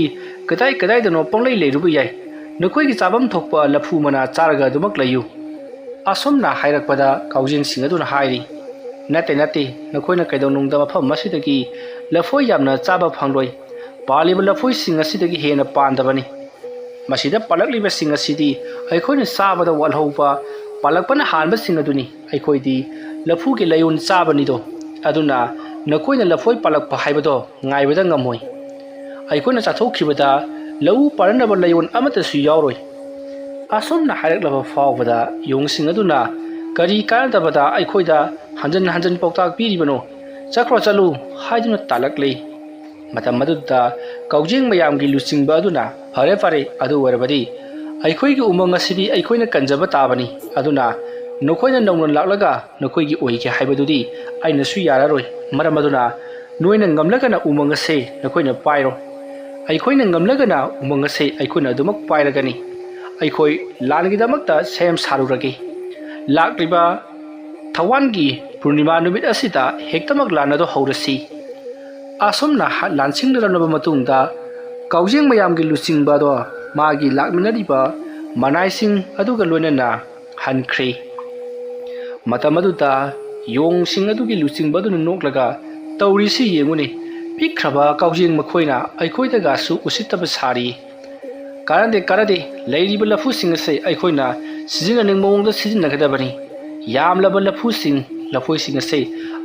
ꯀꯗꯥꯏ ꯀꯗꯥꯏꯗꯅꯣ ꯄꯪꯂꯩ ꯂꯩꯔꯨꯕ ꯌꯥꯏ꯫ ꯅꯈꯣꯏꯒꯤ ꯆꯥꯐꯝ ꯊꯣꯛꯄ ꯂꯐꯨ ꯃꯅꯥ ꯆꯥꯔꯒ ꯑꯗꯨꯃꯛ ꯂꯩꯌꯨ"꯫ ꯑꯁꯨꯝꯅ ꯍꯥꯏꯔꯛꯄꯗ ꯀꯥꯎꯖꯦꯡꯁꯤꯡ ꯑꯗꯨꯅ ꯍꯥꯏꯔꯤ, "ꯅꯠꯇꯦ, ꯅꯠꯇꯦ, ꯅꯈꯣꯏꯅ ꯀꯩꯗꯧꯅꯨꯡꯗ ꯃꯐꯝ ꯑꯁꯤꯗꯒꯤ ꯂꯐꯣꯏ ꯌꯥꯝꯅ ꯆꯥꯕ ꯐꯪꯂꯣꯏ꯫ ꯄꯥꯜꯂꯤꯕ ꯂꯐꯣꯏꯁꯤꯡ ꯑꯁꯤꯗꯒꯤ ꯍꯦꯟꯅ ꯄꯥꯟꯗꯕꯅꯤ꯫ ꯃꯁꯤꯗ ꯄꯥꯜꯂꯛꯂꯤꯕꯁꯤꯡ ꯑꯁꯤꯗꯤ ꯑꯩꯈꯣꯏꯅ ꯆꯥꯕꯗ ꯋꯥꯠꯍꯧꯕ ꯄꯥꯜꯂꯛꯄꯅ ꯍꯥꯟꯕꯁꯤꯡ ꯑꯗꯨꯅꯤ꯫ ꯑꯩꯈꯣꯏꯗꯤ ꯂꯐꯨꯒꯤ ꯂꯩꯌꯣꯟ ꯆꯥꯕꯅꯤꯗꯣ꯫ ꯑꯗꯨꯅ ꯅꯈꯣꯏꯅ ꯂꯐꯣꯏ ꯄꯥꯜꯂꯛꯄ ꯍꯥꯏꯕꯗꯣ ꯉꯥꯏꯕꯗ ꯉꯝꯃꯣꯏ꯫ ꯑꯩꯈꯣꯏꯅ ꯆꯥꯊꯣꯛꯈꯤꯕꯗ ꯂꯧꯎ ꯄꯥꯟꯅꯅꯕ ꯂꯩꯌꯣꯟ ꯑꯃꯠꯇꯁꯨ ꯌꯥꯎꯔꯣꯏ"꯫ ꯑꯁꯨꯝꯅ ꯍꯥꯏꯔꯛꯂꯕ ꯐꯥꯎꯕꯗ ꯌꯣꯡꯁꯤꯡ ꯑꯗꯨꯅ, "ꯀꯔꯤ ꯀꯥꯟꯅꯗꯕꯗ ꯑꯩꯈꯣꯏꯗ ꯍꯟꯖꯟ ꯍꯟꯖꯟ ꯄꯥꯎꯇꯥꯛ ꯄꯤꯔꯤꯕꯅꯣ? ꯆꯠꯈ꯭ꯔꯣ, ꯆꯠꯂꯨ" ꯍꯥꯏꯗꯨꯅ ꯇꯥꯜꯂꯛꯂꯤ꯫ ꯃꯇꯝ ꯑꯗꯨꯗ ꯀꯥꯎꯖꯦꯡ ꯃꯌꯥꯝꯒꯤ ꯂꯨꯆꯤꯡꯕ ꯑꯗꯨꯅ, "ꯐꯔꯦ, ꯐꯔꯦ, ꯑꯗꯨ ꯑꯣꯏꯔꯕꯗꯤ ꯑꯩꯈꯣꯏꯒꯤ ꯎꯃꯪ ꯑꯁꯤꯗꯤ ꯑꯩꯈꯣꯏꯅ ꯀꯟꯖꯕ ꯇꯥꯕꯅꯤ꯫ ꯑꯗꯨꯅ ꯅꯈꯣꯏꯅ ꯅꯧꯅ ꯂꯥꯛꯂꯒ ꯅꯈꯣꯏꯒꯤ ꯑꯣꯏꯒꯦ ꯍꯥꯏꯕꯗꯨꯗꯤ ꯑꯩꯅꯁꯨ ꯌꯥꯔꯔꯣꯏ꯫ ꯃꯔꯝ ꯑꯗꯨꯅ ꯅꯣꯏꯅ ꯉꯝꯂꯒꯅ ꯎꯃꯪ ꯑꯁꯦ ꯅꯈꯣꯏꯅ ꯄꯥꯏꯔꯣ꯫ ꯑꯩꯈꯣꯏꯅ ꯉꯝꯂꯒꯅ ꯎꯃꯪ ꯑꯁꯦ ꯑꯩꯈꯣꯏꯅ ꯑꯗꯨꯃꯛ ꯄꯥꯏꯔꯒꯅꯤ꯫ ꯑꯩꯈꯣꯏ ꯂꯥꯟꯒꯤꯗꯃꯛꯇ ꯁꯦꯝ ꯁꯥꯔꯨꯔꯒꯦ꯫ ꯂꯥꯛꯂꯤꯕ ꯊꯋꯥꯟꯒꯤ ꯄꯨꯔꯅꯤꯃꯥ ꯅꯨꯃꯤꯠ ꯑꯁꯤꯗ ꯍꯦꯛꯇꯃꯛ ꯂꯥꯟ ꯑꯗꯨ ꯍꯧꯔꯁꯤ"꯫ ꯑꯁꯨꯝꯅ ꯍ-, ꯂꯥꯟꯁꯤꯡꯅꯔꯝꯂꯕ ꯃꯇꯨꯡꯗ ꯀꯥꯎꯖꯦꯡ ꯃꯌꯥꯝꯒꯤ ꯂꯨꯆꯤꯡꯕ ꯑꯗꯣ ꯃꯥꯒꯤ ꯂꯥꯛꯃꯤꯟꯅꯔꯤꯕ ꯃꯅꯥꯏꯁꯤꯡ ꯑꯗꯨꯒ ꯂꯣꯏꯅꯅ ꯍꯟꯈ꯭ꯔꯦ꯫ ꯃꯇꯝ ꯑꯗꯨꯗ ꯌꯣꯡꯁꯤꯡ ꯑꯗꯨꯒꯤ ꯂꯨꯆꯤꯡꯕ ꯑꯗꯨꯅ ꯅꯣꯛꯂꯒ, "ꯇꯧꯔꯤꯁꯤ ꯌꯦꯡꯉꯨꯅꯦ, ꯄꯤꯛꯈ꯭ꯔꯕ ꯀꯥꯎꯖꯦꯡ ꯃꯈꯣꯏꯅ ꯑꯩꯈꯣꯏꯗꯒꯁꯨ ꯎꯁꯤꯠꯇꯕ ꯁꯥꯔꯤ꯫ "ꯀꯥꯟꯅꯗꯦ, ꯀꯥꯟꯅꯗꯦ, ꯂꯩꯔꯤꯕ ꯂꯐꯨꯁꯤꯡ ꯑꯁꯦ ꯑꯩꯈꯣꯏꯅ ꯁꯤꯖꯤꯟꯅꯅꯤꯡꯕ ꯃꯑꯣꯡꯗ ꯁꯤꯖꯤꯟꯅꯒꯗꯕꯅꯤ꯫ ꯌꯥꯝꯂꯕ ꯂꯐꯨꯁꯤꯡ, ꯂꯐꯣꯏꯁꯤꯡ ꯑꯁꯦ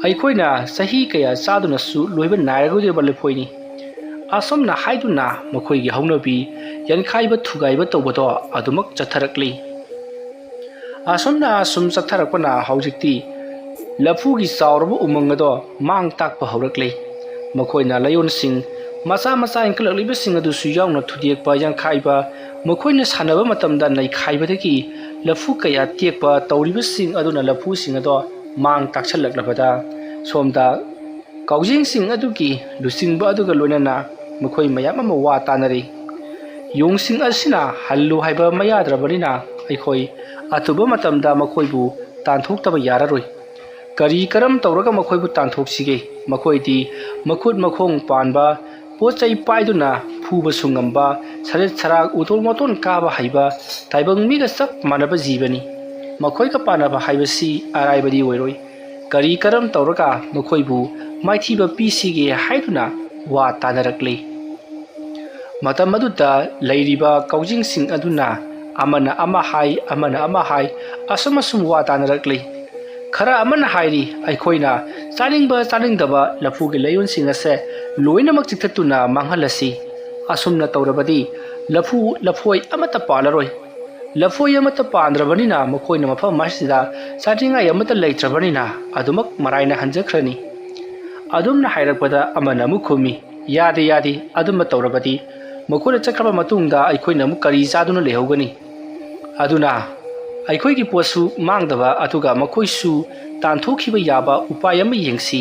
ꯑꯩꯈꯣꯏꯅ ꯆꯍꯤ ꯀꯌꯥ ꯆꯥꯗꯨꯅꯁꯨ ꯂꯣꯏꯕ ꯅꯥꯏꯔꯔꯣꯏꯗꯕ ꯂꯐꯣꯏꯅꯤ"꯫ ꯑꯁꯨꯝꯅ ꯍꯥꯏꯗꯨꯅ ꯃꯈꯣꯏꯒꯤ ꯍꯧꯅꯕꯤ ꯌꯥꯟꯈꯥꯏꯕ ꯊꯨꯒꯥꯏꯕ ꯇꯧꯕꯗꯣ ꯑꯗꯨꯃꯛ ꯆꯠꯊꯔꯛꯂꯤ꯫ ꯑꯁꯨꯝꯅ ꯑꯁꯨꯝ ꯆꯠꯊꯔꯛꯄꯅ ꯍꯧꯖꯤꯛꯇꯤ ꯂꯐꯨꯒꯤ ꯆꯥꯎꯔꯕ ꯎꯃꯪ ꯑꯗꯣ ꯃꯥꯡ ꯇꯥꯛꯄ ꯍꯧꯔꯛꯂꯤ꯫ ꯃꯈꯣꯏꯅ ꯂꯥꯏꯑꯣꯟꯁꯤꯡ ꯃꯆꯥ ꯃꯆꯥ ꯏꯟꯈꯠꯂꯛꯂꯤꯕꯁꯤꯡ ꯑꯗꯨꯁꯨ ꯌꯥꯎꯅ ꯊꯨꯗꯦꯛꯄ, ꯌꯥꯟꯈꯥꯏꯕ, ꯃꯈꯣꯏꯅ ꯁꯥꯟꯅꯕ ꯃꯇꯝꯗ ꯅꯩꯈꯥꯏꯕꯗꯒꯤ ꯂꯐꯨ ꯀꯌꯥ ꯇꯦꯛꯄ ꯇꯧꯔꯤꯕꯁꯤꯡ ꯑꯗꯨꯅ ꯂꯐꯨꯁꯤꯡ ꯑꯗꯣ ꯃꯥꯡ ꯇꯥꯛꯁꯜꯂꯛꯂꯕꯗ ꯁꯣꯝꯗ ꯀꯥꯎꯖꯦꯡꯁꯤꯡ ꯑꯗꯨꯒꯤ ꯂꯨꯆꯤꯡꯕ ꯑꯗꯨꯒ ꯂꯣꯏꯅꯅ ꯃꯈꯣꯏ ꯃꯌꯥꯝ ꯑꯃ ꯋꯥ ꯇꯥꯅꯔꯤ꯫ "ꯌꯣꯡꯁꯤꯡ ꯑꯁꯤꯅ ꯍꯜꯂꯨ ꯍꯥꯏꯕ ꯑꯃ ꯌꯥꯗ꯭ꯔꯕꯅꯤꯅ ꯑꯩꯈꯣꯏ ꯑꯊꯨꯕ ꯃꯇꯝꯗ ꯃꯈꯣꯏꯕꯨ ꯇꯥꯟꯊꯣꯛꯇꯕ ꯌꯥꯔꯔꯣꯏ꯫ ꯀꯔꯤ ꯀꯔꯝ ꯇꯧꯔꯒ ꯃꯈꯣꯏꯕꯨ ꯇꯥꯟꯊꯣꯛꯁꯤꯒꯦ? ꯃꯈꯣꯏꯗꯤ ꯃꯈꯨꯠ ꯃꯈꯣꯡ ꯄꯥꯟꯕ, ꯄꯣꯠ ꯆꯩ ꯄꯥꯏꯗꯨꯅ ꯐꯨꯕꯁꯨ ꯉꯝꯕ, ꯁꯔꯤꯠ ꯁꯔꯥꯛ, ꯎꯇꯣꯟ ꯋꯥꯇꯣꯟ ꯀꯥꯕ ꯍꯩꯕ, ꯇꯥꯏꯕꯪ ꯃꯤꯒ ꯆꯞ ꯃꯥꯟꯅꯕ ꯖꯤꯕꯅꯤ꯫ ꯃꯈꯣꯏꯒ ꯄꯥꯟꯅꯕ ꯍꯥꯏꯕꯁꯤ ꯑꯔꯥꯏꯕꯗꯤ ꯑꯣꯏꯔꯣꯏ꯫ ꯀꯔꯤ ꯀꯔꯝ ꯇꯧꯔꯒ ꯃꯈꯣꯏꯕꯨ ꯃꯥꯏꯊꯤꯕ ꯄꯤꯁꯤꯒꯦ?" ꯍꯥꯏꯗꯨꯅ ꯋꯥ ꯇꯥꯅꯔꯛꯂꯤ꯫ ꯃꯇꯝ ꯑꯗꯨꯗ ꯂꯩꯔꯤꯕ ꯀꯥꯎꯖꯤꯡꯁꯤꯡ ꯑꯗꯨꯅ ꯑꯃꯅ ꯑꯃ ꯍꯥꯏ, ꯑꯃꯅ ꯑꯃ ꯍꯥꯏ, ꯑꯁꯨꯝ ꯑꯁꯨꯝ ꯋꯥ ꯇꯥꯅꯔꯛꯂꯤ꯫ ꯈꯔ ꯑꯃꯅ ꯍꯥꯏꯔꯤ, "ꯑꯩꯈꯣꯏꯅ ꯆꯥꯅꯤꯡꯕ ꯆꯥꯅꯤꯡꯗꯕ ꯂꯐꯨꯒꯤ ꯂꯩꯌꯣꯟꯁꯤꯡ ꯑꯁꯦ ꯂꯣꯏꯅꯃꯛ ꯆꯤꯛꯊꯠꯇꯨꯅ ꯃꯥꯡꯍꯜꯂꯁꯤ꯫ ꯑꯁꯨꯝꯅ ꯇꯧꯔꯕꯗꯤ ꯂꯐꯨ ꯂꯐꯣꯏ ꯑꯃꯠꯇ ꯄꯥꯜꯂꯔꯣꯏ꯫ ꯂꯐꯣꯏ ꯑꯃꯠꯇ ꯄꯥꯟꯗ꯭ꯔꯕꯅꯤꯅ ꯃꯈꯣꯏꯅ ꯃꯐꯝ ꯑꯁꯤꯗ ꯆꯥꯅꯤꯡꯉꯥꯏ ꯑꯃꯠꯇ ꯂꯩꯇ꯭ꯔꯕꯅꯤꯅ ꯑꯗꯨꯃꯛ ꯃꯔꯥꯏꯅ ꯍꯟꯖꯈ꯭ꯔꯅꯤ"꯫ ꯑꯗꯨꯝꯅ ꯍꯥꯏꯔꯛꯄꯗ ꯑꯃꯅ ꯑꯃꯨꯛ ꯈꯨꯝꯃꯤ, "ꯌꯥꯗꯦ, ꯌꯥꯗꯦ, ꯑꯗꯨꯝꯕ ꯇꯧꯔꯕꯗꯤ ꯃꯈꯣꯏꯅ ꯆꯠꯈ꯭ꯔꯕ ꯃꯇꯨꯡꯗ ꯑꯩꯈꯣꯏꯅ ꯑꯃꯨꯛ ꯀꯔꯤ ꯆꯥꯗꯨꯅ ꯂꯩꯍꯧꯒꯅꯤ? ꯑꯗꯨꯅ ꯑꯩꯈꯣꯏꯒꯤ ꯄꯣꯠꯁꯨ ꯃꯥꯡꯗꯕ, ꯑꯗꯨꯒ ꯃꯈꯣꯏꯁꯨ ꯇꯥꯟꯊꯣꯛꯈꯤꯕ ꯌꯥꯕ ꯎꯄꯥꯏ ꯑꯃ ꯌꯦꯡꯁꯤ"꯫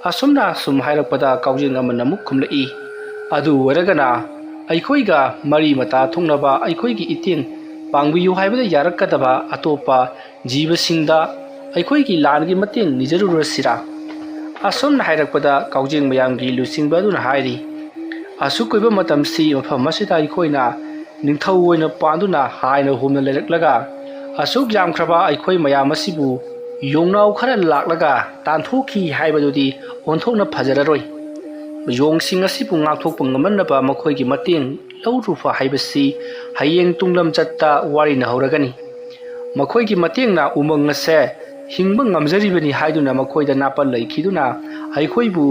ꯑꯁꯨꯝꯅ ꯁꯨꯝ ꯍꯥꯏꯔꯛꯄꯗ ꯀꯥꯎꯖꯦꯡ ꯑꯃꯅ ꯑꯃꯨꯛ ꯈꯨꯝꯂꯛꯏ, "ꯑꯗꯨ ꯑꯣꯏꯔꯒꯅ ꯑꯩꯈꯣꯏꯒ ꯃꯔꯤ ꯃꯇꯥ ꯊꯣꯛꯅꯕ, ꯑꯩꯈꯣꯏꯒꯤ ꯏꯇꯦꯡ ꯄꯥꯡꯕꯤꯌꯨ ꯍꯥꯏꯕꯗ ꯌꯥꯔꯛꯀꯗꯕ ꯑꯇꯣꯞꯄ ꯖꯤꯕꯁꯤꯡꯗ ꯑꯩꯈꯣꯏꯒꯤ ꯂꯥꯟꯒꯤ ꯃꯇꯦꯡ ꯅꯤꯖꯔꯨꯔꯁꯤꯔꯥ?" ꯑꯁꯨꯝꯅ ꯍꯥꯏꯔꯛꯄꯗ ꯀꯥꯎꯖꯦꯡ ꯃꯌꯥꯝꯒꯤ ꯂꯨꯆꯤꯡꯕ ꯑꯗꯨꯅ ꯍꯥꯏꯔꯤ, "ꯑꯁꯨꯛ ꯀꯨꯏꯕ ꯃꯇꯝꯁꯤ ꯃꯐꯝ ꯑꯁꯤꯗ ꯑꯩꯈꯣꯏꯅ ꯅꯤꯡꯊꯧ ꯑꯣꯏꯅ ꯄꯥꯟꯗꯨꯅ ꯍꯥꯏꯅ ꯍꯨꯝꯅ ꯂꯩꯔꯛꯂꯒ ꯑꯁꯨꯛ ꯌꯥꯝꯈ꯭ꯔꯕ ꯑꯩꯈꯣꯏ ꯃꯌꯥꯝ ꯑꯁꯤꯕꯨ ꯌꯣꯡꯅꯥꯎ ꯈꯔ ꯂꯥꯛꯂꯒ ꯇꯥꯟꯊꯣꯛꯈꯤ ꯍꯥꯏꯕꯗꯨꯗꯤ ꯑꯣꯟꯊꯣꯛꯅ ꯐꯖꯔꯔꯣꯏ꯫ ꯌꯣꯡꯁꯤꯡ ꯑꯁꯤꯕꯨ ꯉꯥꯛꯊꯣꯛꯄ ꯉꯝꯅꯅꯕ ꯃꯈꯣꯏꯒꯤ ꯃꯇꯦꯡ ꯂꯧꯔꯨꯕ ꯍꯥꯏꯕꯁꯤ ꯍꯌꯦꯡ ꯇꯨꯡꯂꯝꯆꯠꯇ ꯋꯥꯔꯤꯅꯍꯧꯔꯒꯅꯤ꯫ ꯃꯈꯣꯏꯒꯤ ꯃꯇꯦꯡꯅ ꯎꯃꯪ ꯑꯁꯦ ꯍꯤꯡꯕ ꯉꯝꯖꯔꯤꯕꯅꯤ ꯍꯥꯏꯗꯨꯅ ꯃꯈꯣꯏꯗ ꯅꯥꯄꯜ ꯂꯩꯈꯤꯗꯨꯅ ꯑꯩꯈꯣꯏꯕꯨ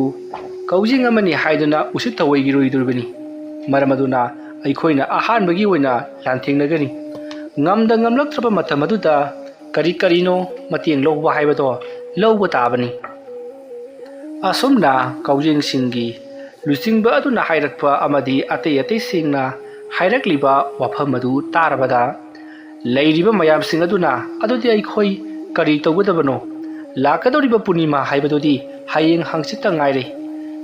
ꯀꯧꯖꯤꯡ ꯑꯃꯅꯤ ꯍꯥꯏꯗꯨꯅ ꯎꯁꯤꯠ ꯊꯑꯣꯏꯈꯤꯔꯣꯏꯗꯧꯔꯤꯕꯅꯤ꯫ ꯃꯔꯝ ꯑꯗꯨꯅ ꯑꯩꯈꯣꯏꯅ ꯑꯍꯥꯟꯕꯒꯤ ꯑꯣꯏꯅ ꯂꯥꯟꯊꯦꯡꯅꯒꯅꯤ꯫ ꯉꯝꯗ ꯉꯝꯂꯛꯇ꯭ꯔꯕ ꯃꯇꯝ ꯑꯗꯨꯗ ꯀꯔꯤ ꯀꯔꯤꯅꯣ ꯃꯇꯦꯡ ꯂꯧꯕ ꯍꯥꯏꯕꯗꯣ ꯂꯧꯕ ꯇꯥꯕꯅꯤ꯫ ꯑꯁꯨꯝꯅ ꯀꯥꯎꯖꯦꯡꯁꯤꯡꯒꯤ ꯂꯨꯆꯤꯡꯕ ꯑꯗꯨꯅ ꯍꯥꯏꯔꯛꯄ ꯑꯃꯗꯤ ꯑꯇꯩ ꯑꯇꯩꯁꯤꯡꯅ ꯍꯥꯏꯔꯛꯂꯤꯕ ꯋꯥꯐꯝ ꯑꯗꯨ ꯇꯥꯔꯕꯗ ꯂꯩꯔꯤꯕ ꯃꯌꯥꯝꯁꯤꯡ ꯑꯗꯨꯅ "ꯑꯗꯨꯗꯤ ꯑꯩꯈꯣꯏ ꯀꯔꯤ ꯇꯧꯒꯗꯕꯅꯣ? ꯂꯥꯛꯀꯗꯧꯔꯤꯕ ꯄꯨꯔꯅꯤꯃꯥ ꯍꯥꯏꯕꯗꯨꯗꯤ ꯍꯌꯦꯡ ꯍꯪꯆꯤꯠꯇ ꯉꯥꯏꯔꯦ꯫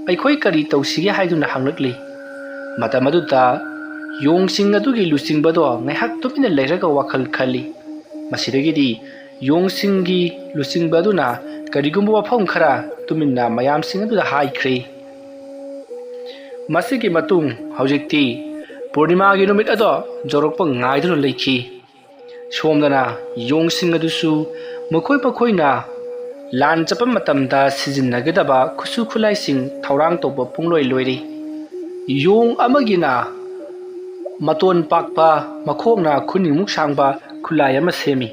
ꯑꯩꯈꯣꯏ ꯀꯔꯤ ꯇꯧꯁꯤꯒꯦ?" ꯍꯥꯏꯗꯨꯅ ꯍꯪꯂꯛꯂꯤ꯫ ꯃꯇꯝ ꯑꯗꯨꯗ ꯌꯣꯡꯁꯤꯡ ꯑꯗꯨꯒꯤ ꯂꯨꯆꯤꯡꯕꯗꯣ ꯉꯥꯏꯍꯥꯛ ꯇꯨꯃꯤꯟꯅ ꯂꯩꯔꯒ ꯋꯥꯈꯜ ꯈꯜꯂꯤ꯫ ꯃꯁꯤꯗꯒꯤꯗꯤ ꯌꯣꯡꯁꯤꯡꯒꯤ ꯂꯨꯆꯤꯡꯕ ꯑꯗꯨꯅ ꯀꯔꯤꯒꯨꯝꯕ ꯋꯥꯐꯝ ꯈꯔ ꯇꯨꯃꯤꯟꯅ ꯃꯌꯥꯝꯁꯤꯡ ꯑꯗꯨꯗ ꯍꯥꯏꯈ꯭ꯔꯦ꯫ ꯃꯁꯤꯒꯤ ꯃꯇꯨꯡ ꯍꯧꯖꯤꯛꯇꯤ ꯄꯨꯔꯅꯤꯃꯥꯒꯤ ꯅꯨꯃꯤꯠ ꯑꯗꯣ ꯌꯧꯔꯛꯄ ꯉꯥꯏꯗꯨꯅ ꯂꯩꯈꯤ꯫ ꯁꯣꯝꯗꯅ ꯌꯣꯡꯁꯤꯡ ꯑꯗꯨꯁꯨ ꯃꯈꯣꯏ ꯃꯈꯣꯏꯅ ꯂꯥꯟ ꯆꯠꯄ ꯃꯇꯝꯗ ꯁꯤꯖꯤꯟꯅꯒꯗꯕ ꯈꯨꯠꯁꯨ ꯈꯨꯠꯂꯥꯏꯁꯤꯡ ꯊꯧꯔꯥꯡ ꯇꯧꯕ ꯄꯨꯡꯂꯣꯏ ꯂꯣꯏꯔꯤ꯫ ꯌꯣꯡ ꯑꯃꯒꯤꯅ ꯃꯇꯣꯟ ꯄꯥꯛꯄ, ꯃꯈꯣꯡꯅ ꯈꯨꯅꯤꯡꯃꯨꯛ ꯁꯥꯡꯕ ꯈꯨꯠꯂꯥꯏ ꯑꯃ ꯁꯦꯝꯃꯤ꯫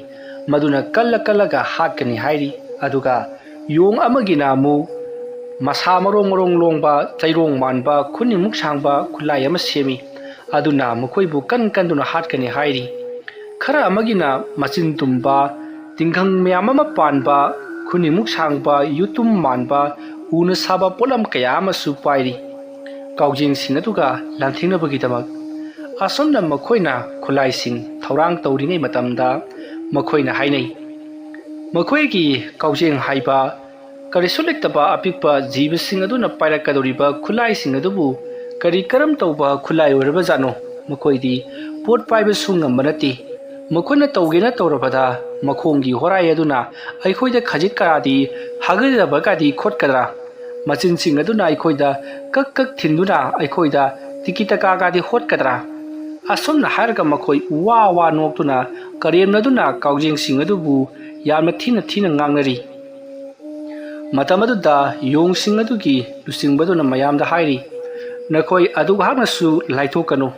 ꯃꯗꯨꯅ ꯀꯜꯂ ꯀꯜꯂꯒ ꯍꯥꯠꯀꯅꯤ ꯍꯥꯏꯔꯤ꯫ ꯑꯗꯨꯒ ꯌꯣꯡ ꯑꯃꯒꯤꯅ ꯑꯃꯨꯛ ꯃꯁꯥ ꯃꯔꯣꯡ ꯃꯔꯣꯡ ꯂꯣꯡꯕ, ꯆꯩꯔꯣꯡ ꯃꯥꯟꯕ, ꯈꯨꯅꯤꯡꯃꯨꯛ ꯁꯥꯡꯕ ꯈꯨꯠꯂꯥꯏ ꯑꯃ ꯁꯦꯝꯃꯤ꯫ ꯑꯗꯨꯅ ꯃꯈꯣꯏꯕꯨ ꯀꯟ ꯀꯟꯗꯨꯅ ꯍꯥꯠꯀꯅꯤ ꯍꯥꯏꯔꯤ꯫ ꯈꯔ ꯑꯃꯒꯤꯅ ꯃꯆꯤꯟ ꯇꯨꯝꯕ, ꯇꯤꯡꯈꯪ ꯃꯌꯥꯝ ꯑꯃ ꯄꯥꯟꯕ, ꯈꯨꯅꯤꯡꯃꯨꯛ ꯁꯥꯡꯕ, ꯌꯨꯇꯨꯝ ꯃꯥꯟꯕ, ꯎꯅ ꯁꯥꯕ ꯄꯣꯠꯂꯝ ꯀꯌꯥ ꯑꯃꯁꯨ ꯄꯥꯏꯔꯤ꯫ ꯀꯥꯎꯖꯦꯡꯁꯤꯡ ꯑꯗꯨꯒ ꯂꯥꯟꯊꯦꯡꯅꯕꯒꯤꯗꯃꯛ꯫ ꯑꯁꯨꯝꯅ ꯃꯈꯣꯏꯅ ꯈꯨꯠꯂꯥꯏꯁꯤꯡ ꯊꯧꯔꯥꯡ ꯇꯧꯔꯤꯉꯩ ꯃꯇꯝꯗ ꯃꯈꯣꯏꯅ ꯍꯥꯏꯅꯩ, ꯃꯈꯣꯏꯒꯤ ꯀꯥꯎꯖꯦꯡ ꯍꯥꯏꯕ ꯀꯔꯤꯁꯨ ꯂꯩꯇꯕ ꯑꯄꯤꯛꯄ ꯖꯤꯕꯁꯤꯡ ꯑꯗꯨꯅ ꯄꯥꯏꯔꯛꯀꯗꯧꯔꯤꯕ ꯈꯨꯠꯂꯥꯏꯁꯤꯡ ꯑꯗꯨꯕꯨ ꯀꯔꯤ ꯀꯔꯝ ꯇꯧꯕ ꯈꯨꯠꯂꯥꯏ ꯑꯣꯏꯔꯕꯖꯥꯠꯅꯣ? ꯃꯈꯣꯏꯗꯤ ꯄꯣꯠ ꯄꯥꯏꯕꯁꯨ ꯉꯝꯕ ꯅꯠꯇꯦ꯫ ꯃꯈꯣꯏꯅ ꯇꯧꯒꯦꯅ ꯇꯧꯔꯕꯗ ꯃꯈꯣꯡꯒꯤ ꯍꯣꯔꯥꯏ ꯑꯗꯨꯅ ꯑꯩꯈꯣꯏꯗ ꯈꯖꯤꯛ ꯀꯔꯥꯗꯤ ꯍꯥꯒꯠꯆꯕꯒꯗꯤ ꯈꯣꯠꯀꯗ꯭ꯔꯥ? ꯃꯆꯤꯟꯁꯤꯡ ꯑꯗꯨꯅ ꯑꯩꯈꯣꯏꯗ ꯀꯛ ꯀꯛ ꯊꯤꯟꯗꯨꯅ ꯑꯩꯈꯣꯏꯗ ꯇꯤꯀꯤ ꯇꯀꯥꯒꯗꯤ ꯍꯣꯠꯀꯗ꯭ꯔꯥ? ꯑꯁꯨꯝꯅ ꯍꯥꯏꯔꯒ ꯃꯈꯣꯏ ꯋꯥ ꯋꯥ ꯅꯣꯛꯇꯨꯅ ꯀꯔꯦꯝꯅꯗꯨꯅ ꯀꯥꯎꯖꯦꯡꯁꯤꯡ ꯑꯗꯨꯕꯨ ꯌꯥꯝꯅ ꯊꯤꯅ ꯊꯤꯅ ꯉꯥꯡꯅꯔꯤ꯫ ꯃꯇꯝ ꯑꯗꯨꯗ ꯌꯣꯡꯁꯤꯡ ꯑꯗꯨꯒꯤ ꯂꯨꯆꯤꯡꯕꯗꯨꯅ ꯃꯌꯥꯝꯗ ꯍꯥꯏꯔꯤ, "ꯅꯈꯣꯏ ꯑꯗꯨꯛ ꯍꯥꯛꯅꯁꯨ ꯂꯥꯏꯊꯣꯛꯀꯅꯨ꯫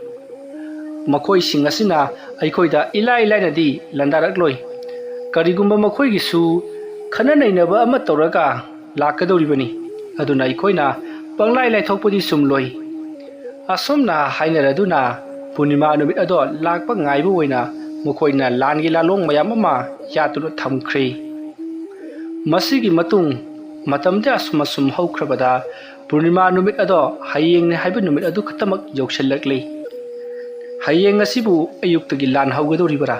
ꯃꯈꯣꯏꯁꯤꯡ ꯑꯁꯤꯅ ꯑꯩꯈꯣꯏꯗ ꯏꯂꯥꯏ ꯂꯥꯏꯅꯗꯤ ꯂꯥꯟꯗꯥꯔꯛꯂꯣꯏ꯫ ꯀꯔꯤꯒꯨꯝꯕ ꯃꯈꯣꯏꯒꯤꯁꯨ ꯈꯟꯅ ꯅꯩꯅꯕ ꯑꯃ ꯇꯧꯔꯒ ꯂꯥꯛꯀꯗꯧꯔꯤꯕꯅꯤ꯫ ꯑꯗꯨꯅ ꯑꯩꯈꯣꯏꯅ ꯄꯪꯂꯥꯏ ꯂꯥꯏꯊꯣꯛꯄꯗꯤ ꯆꯨꯝꯂꯣꯏ꯫" ꯑꯁꯨꯝꯅ ꯍꯥꯏꯅꯔꯗꯨꯅ ꯄꯨꯔꯅꯤꯃꯥ ꯅꯨꯃꯤꯠ ꯑꯗꯣ ꯂꯥꯛꯄ ꯉꯥꯏꯕ ꯑꯣꯏꯅ ꯃꯈꯣꯏꯅ ꯂꯥꯟꯒꯤ ꯂꯥꯂꯣꯡ ꯃꯌꯥꯝ ꯑꯃ ꯌꯥꯠꯇꯨꯅ ꯊꯝꯈ꯭ꯔꯦ꯫ ꯃꯁꯤꯒꯤ ꯃꯇꯨꯡ ꯃꯇꯝꯗꯤ ꯑꯁꯨꯝ ꯑꯁꯨꯝ ꯍꯧꯈ꯭ꯔꯕꯗ ꯄꯨꯔꯅꯤꯃꯥ ꯅꯨꯃꯤꯠ ꯑꯗꯣ ꯍꯌꯦꯡꯅꯤ ꯍꯥꯏꯕ ꯅꯨꯃꯤꯠ ꯑꯗꯨ ꯈꯛꯇꯃꯛ ꯌꯧꯁꯤꯜꯂꯛꯂꯤ꯫ ꯍꯌꯦꯡ ꯑꯁꯤꯕꯨ ꯑꯌꯨꯛꯇꯒꯤ ꯂꯥꯟ ꯍꯧꯒꯗꯧꯔꯤꯕ꯭ꯔꯥ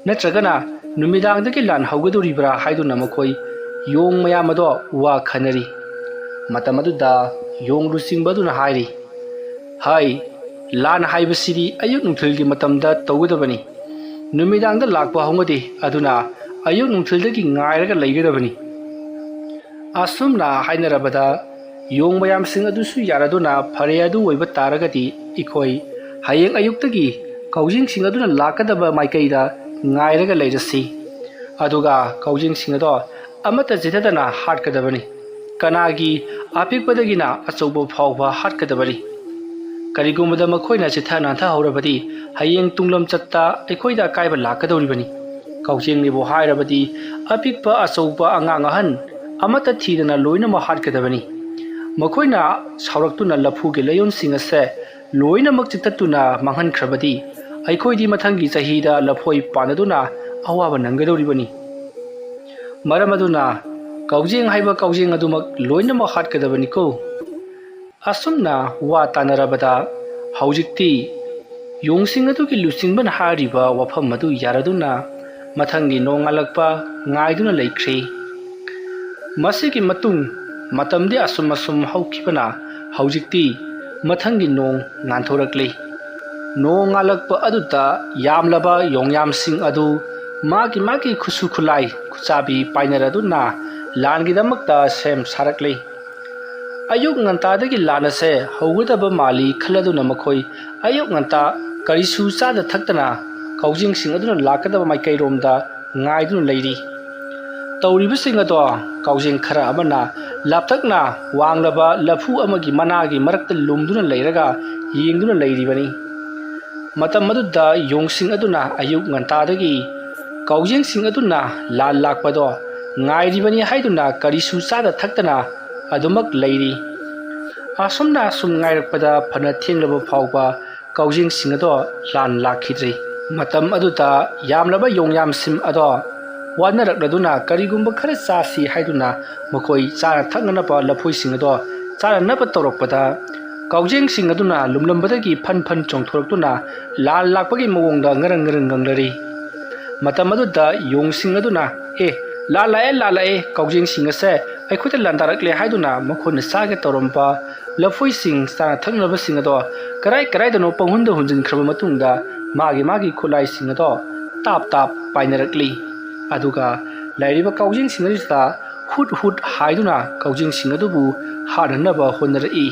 ꯅꯠꯇ꯭ꯔꯒꯅ ꯅꯨꯃꯤꯗꯥꯡꯗꯒꯤ ꯂꯥꯟ ꯍꯧꯒꯗꯧꯔꯤꯕ꯭ꯔꯥ ꯍꯥꯏꯗꯨꯅ ꯃꯈꯣꯏ ꯌꯣꯡ ꯃꯌꯥꯝ ꯑꯗꯣ ꯋꯥ ꯈꯟꯅꯔꯤ꯫ ꯃꯇꯝ ꯑꯗꯨꯗ ꯌꯣꯡ ꯂꯨꯆꯤꯡꯕ ꯑꯗꯨꯅ ꯍꯥꯏꯔꯤ, "ꯍꯥꯏ, ꯂꯥꯟ ꯍꯥꯏꯕꯁꯤꯗꯤ ꯑꯌꯨꯛ ꯅꯨꯡꯊꯤꯜꯒꯤ ꯃꯇꯝꯗ ꯇꯧꯒꯗꯕꯅꯤ꯫ ꯅꯨꯃꯤꯗꯥꯡꯗ ꯂꯥꯛꯄ ꯍꯧꯅꯗꯦ, ꯑꯗꯨꯅ ꯑꯌꯨꯛ ꯅꯨꯡꯊꯤꯜꯗꯒꯤ ꯉꯥꯏꯔꯒ ꯂꯩꯒꯗꯕꯅꯤ꯫" ꯑꯁꯨꯝꯅ ꯍꯥꯏꯅꯔꯕꯗ ꯌꯣꯡ ꯃꯌꯥꯝꯁꯤꯡ ꯑꯗꯨꯁꯨ ꯌꯥꯔꯗꯨꯅ, "ꯐꯔꯦ, ꯑꯗꯨ ꯑꯣꯏꯕ ꯇꯥꯔꯒꯗꯤ ꯑꯩꯈꯣꯏ ꯍꯌꯦꯡ ꯑꯌꯨꯛꯇꯒꯤ ꯀꯥꯎꯖꯤꯡꯁꯤꯡ ꯑꯗꯨꯅ ꯂꯥꯛꯀꯗꯕ ꯃꯥꯏꯀꯩꯗ ꯉꯥꯏꯔꯒ ꯂꯩꯔꯁꯤ꯫ ꯑꯗꯨꯒ ꯀꯥꯎꯖꯤꯡꯁꯤꯡ ꯑꯗꯣ ꯑꯃꯠꯇ ꯆꯤꯊꯗꯅ ꯍꯥꯠꯀꯗꯕꯅꯤ꯫ ꯀꯅꯥꯒꯤ ꯑꯄꯤꯛꯄꯗꯒꯤꯅ ꯑꯆꯧꯕ ꯐꯥꯎꯕ ꯍꯥꯠꯀꯗꯕꯅꯤ꯫ ꯀꯔꯤꯒꯨꯝꯕꯗ ꯃꯈꯣꯏꯅ ꯆꯤꯊ ꯅꯥꯟꯊꯍꯧꯔꯕꯗꯤ ꯍꯌꯦꯡ ꯇꯨꯡꯂꯝꯆꯠꯇ ꯑꯩꯈꯣꯏꯗ ꯑꯀꯥꯏꯕ ꯂꯥꯛꯀꯗꯧꯔꯤꯕꯅꯤ꯫ ꯀꯥꯎꯖꯦꯡꯅꯤꯕꯨ ꯍꯥꯏꯔꯕꯗꯤ ꯑꯄꯤꯛꯄ, ꯑꯆꯧꯕ, ꯑꯉꯥꯡ, ꯑꯍꯟ ꯑꯃꯠꯇ ꯊꯤꯗꯅ ꯂꯣꯏꯅꯃꯛ ꯍꯥꯠꯀꯗꯕꯅꯤ꯫ ꯃꯈꯣꯏꯅ ꯁꯥꯎꯔꯛꯇꯨꯅ ꯂꯐꯨꯒꯤ ꯂꯩꯌꯣꯟꯁꯤꯡ ꯑꯁꯦ ꯂꯣꯏꯅꯃꯛ ꯆꯤꯛꯊꯠꯇꯨꯅ ꯃꯥꯡꯍꯟꯈ꯭ꯔꯕꯗꯤ ꯑꯩꯈꯣꯏꯗꯤ ꯃꯊꯪꯒꯤ ꯆꯍꯤꯗ ꯂꯐꯣꯏ ꯄꯥꯟꯅꯗꯨꯅ ꯑꯋꯥꯕ ꯅꯪꯒꯗꯧꯔꯤꯕꯅꯤ꯫ ꯃꯔꯝ ꯑꯗꯨꯅ ꯀꯥꯎꯖꯦꯡ ꯍꯥꯏꯕ ꯀꯥꯎꯖꯦꯡ ꯑꯗꯨꯃꯛ ꯂꯣꯏꯅꯃꯛ ꯍꯥꯠꯀꯗꯕꯅꯤꯀꯣ꯫" ꯑꯁꯨꯝꯅ ꯋꯥ ꯇꯥꯅꯔꯕꯗ ꯍꯧꯖꯤꯛꯇꯤ ꯌꯣꯡꯁꯤꯡ ꯑꯗꯨꯒꯤ ꯂꯨꯆꯤꯡꯕꯅ ꯍꯥꯏꯔꯤꯕ ꯋꯥꯐꯝ ꯑꯗꯨ ꯌꯥꯔꯗꯨꯅ ꯃꯊꯪꯒꯤ ꯅꯣꯡꯉꯥꯜꯂꯛꯄ ꯉꯥꯏꯗꯨꯅ ꯂꯩꯈ꯭ꯔꯦ꯫ ꯃꯁꯤꯒꯤ ꯃꯇꯨꯡ ꯃꯇꯝꯗꯤ ꯑꯁꯨꯝ ꯑꯁꯨꯝ ꯍꯧꯈꯤꯕꯅ ꯍꯧꯖꯤꯛꯇꯤ ꯃꯊꯪꯒꯤ ꯅꯣꯡ ꯉꯥꯟꯊꯣꯔꯛꯂꯤ꯫ ꯅꯣꯡ ꯉꯥꯜꯂꯛꯄ ꯑꯗꯨꯗ ꯌꯥꯝꯂꯕ ꯌꯣꯡꯌꯥꯝꯁꯤꯡ ꯑꯗꯨ ꯃꯥꯒꯤ ꯃꯥꯒꯤ ꯈꯨꯠꯁꯨ ꯈꯨꯠꯂꯥꯏ ꯈꯨꯠꯆꯥꯕꯤ ꯄꯥꯏꯅꯔꯗꯨꯅ ꯂꯥꯟꯒꯤꯗꯃꯛꯇ ꯁꯦꯝ ꯁꯥꯔꯛꯂꯤ꯫ ꯑꯌꯨꯛ ꯉꯟꯇꯥꯗꯒꯤ ꯂꯥꯟ ꯑꯁꯦ ꯍꯧꯒꯗꯕ ꯃꯥꯜꯂꯤ ꯈꯜꯂꯗꯨꯅ ꯃꯈꯣꯏ ꯑꯌꯨꯛ ꯉꯟꯇꯥ ꯀꯔꯤꯁꯨ ꯆꯥꯗ ꯊꯛꯇꯅ ꯀꯥꯎꯖꯤꯡꯁꯤꯡ ꯑꯗꯨꯅ ꯂꯥꯛꯀꯗꯕ ꯃꯥꯏꯀꯩꯔꯣꯝꯗ ꯉꯥꯏꯗꯨꯅ ꯂꯩꯔꯤ꯫ ꯇꯧꯔꯤꯕꯁꯤꯡ ꯑꯗꯣ ꯀꯥꯎꯖꯦꯡ ꯈꯔ ꯑꯃꯅ ꯂꯥꯞꯇꯛꯅ ꯋꯥꯡꯂꯕ ꯂꯐꯨ ꯑꯃꯒꯤ ꯃꯅꯥꯒꯤ ꯃꯔꯛꯇ ꯂꯨꯝꯗꯨꯅ ꯂꯩꯔꯒ ꯌꯦꯡꯗꯨꯅ ꯂꯩꯔꯤꯕꯅꯤ꯫ ꯃꯇꯝ ꯑꯗꯨꯗ ꯌꯣꯡꯁꯤꯡ ꯑꯗꯨꯅ ꯑꯌꯨꯛ ꯉꯟꯇꯥꯗꯒꯤ ꯀꯥꯎꯖꯦꯡꯁꯤꯡ ꯑꯗꯨꯅ ꯂꯥꯟ ꯂꯥꯛꯄꯗꯣ ꯉꯥꯏꯔꯤꯕꯅꯤ ꯍꯥꯏꯗꯨꯅ ꯀꯔꯤꯁꯨ ꯆꯥꯗ ꯊꯛꯇꯅ ꯑꯗꯨꯃꯛ ꯂꯩꯔꯤ꯫ ꯑꯁꯨꯝꯅ ꯑꯁꯨꯝ ꯉꯥꯏꯔꯛꯄꯗ ꯐꯅ ꯊꯦꯡꯂꯕ ꯐꯥꯎꯕ ꯀꯥꯎꯖꯦꯡꯁꯤꯡ ꯑꯗꯣ ꯂꯥꯟ ꯂꯥꯛꯈꯤꯗ꯭ꯔꯤ꯫ ꯃꯇꯝ ꯑꯗꯨꯗ ꯌꯥꯝꯂꯕ ꯌꯣꯡꯌꯥꯝꯁꯤꯡ ꯑꯗꯣ ꯋꯥꯅꯔꯛꯂꯗꯨꯅ ꯀꯔꯤꯒꯨꯝꯕ ꯈꯔ ꯆꯥꯁꯤ ꯍꯥꯏꯗꯨꯅ ꯃꯈꯣꯏ ꯆꯥꯅ ꯊꯛꯅꯅꯕ ꯂꯐꯣꯏꯁꯤꯡ ꯑꯗꯣ ꯆꯥꯅꯅꯕ ꯇꯧꯔꯛꯄꯗ, ꯀꯥꯎꯖꯦꯡꯁꯤꯡ ꯑꯗꯨꯅ ꯂꯨꯝꯂꯝꯕꯗꯒꯤ ꯐꯟ ꯐꯟ ꯆꯣꯡꯊꯣꯔꯛꯇꯨꯅ ꯂꯥꯟ ꯂꯥꯛꯄꯒꯤ ꯃꯑꯣꯡꯗ ꯉꯔꯪ ꯉꯔꯪ ꯉꯪꯂꯔꯤ꯫ ꯃꯇꯝ ꯑꯗꯨꯗ ꯌꯣꯡꯁꯤꯡ ꯑꯗꯨꯅ, "ꯑꯦ, ꯂꯥꯟ ꯂꯥꯛꯑꯦ, ꯂꯥꯟ ꯂꯥꯛꯑꯦ, ꯀꯥꯎꯖꯦꯡꯁꯤꯡ ꯑꯁꯦ ꯑꯩꯈꯣꯏꯗ ꯂꯥꯟꯗꯥꯔꯛꯂꯦ" ꯍꯥꯏꯗꯨꯅ ꯃꯈꯣꯏꯅ ꯆꯥꯒꯦ ꯇꯧꯔꯝꯕ ꯂꯐꯣꯏꯁꯤꯡ, ꯆꯥꯅ ꯊꯛꯅꯕꯁꯤꯡ ꯑꯗꯣ ꯀꯔꯥꯏ ꯀꯔꯥꯏꯗꯅꯣ ꯄꯪꯍꯨꯟꯗ ꯍꯨꯟꯖꯤꯟꯈ꯭ꯔꯕ ꯃꯇꯨꯡꯗ ꯃꯥꯒꯤ ꯃꯥꯒꯤ ꯈꯨꯠꯂꯥꯏꯁꯤꯡ ꯑꯗꯣ ꯇꯥꯞ ꯇꯥꯞ ꯄꯥꯏꯅꯔꯛꯂꯤ꯫ ꯑꯗꯨꯒ ꯂꯩꯔꯤꯕ ꯀꯥꯎꯖꯦꯡꯁꯤꯡ ꯑꯗꯨꯗ ꯍꯨꯠ ꯍꯨꯠ ꯍꯥꯏꯗꯨꯅ ꯀꯥꯎꯖꯦꯡꯁꯤꯡ ꯑꯗꯨꯕꯨ ꯍꯥꯠꯅꯅꯕ ꯍꯣꯠꯅꯔꯛꯏ꯫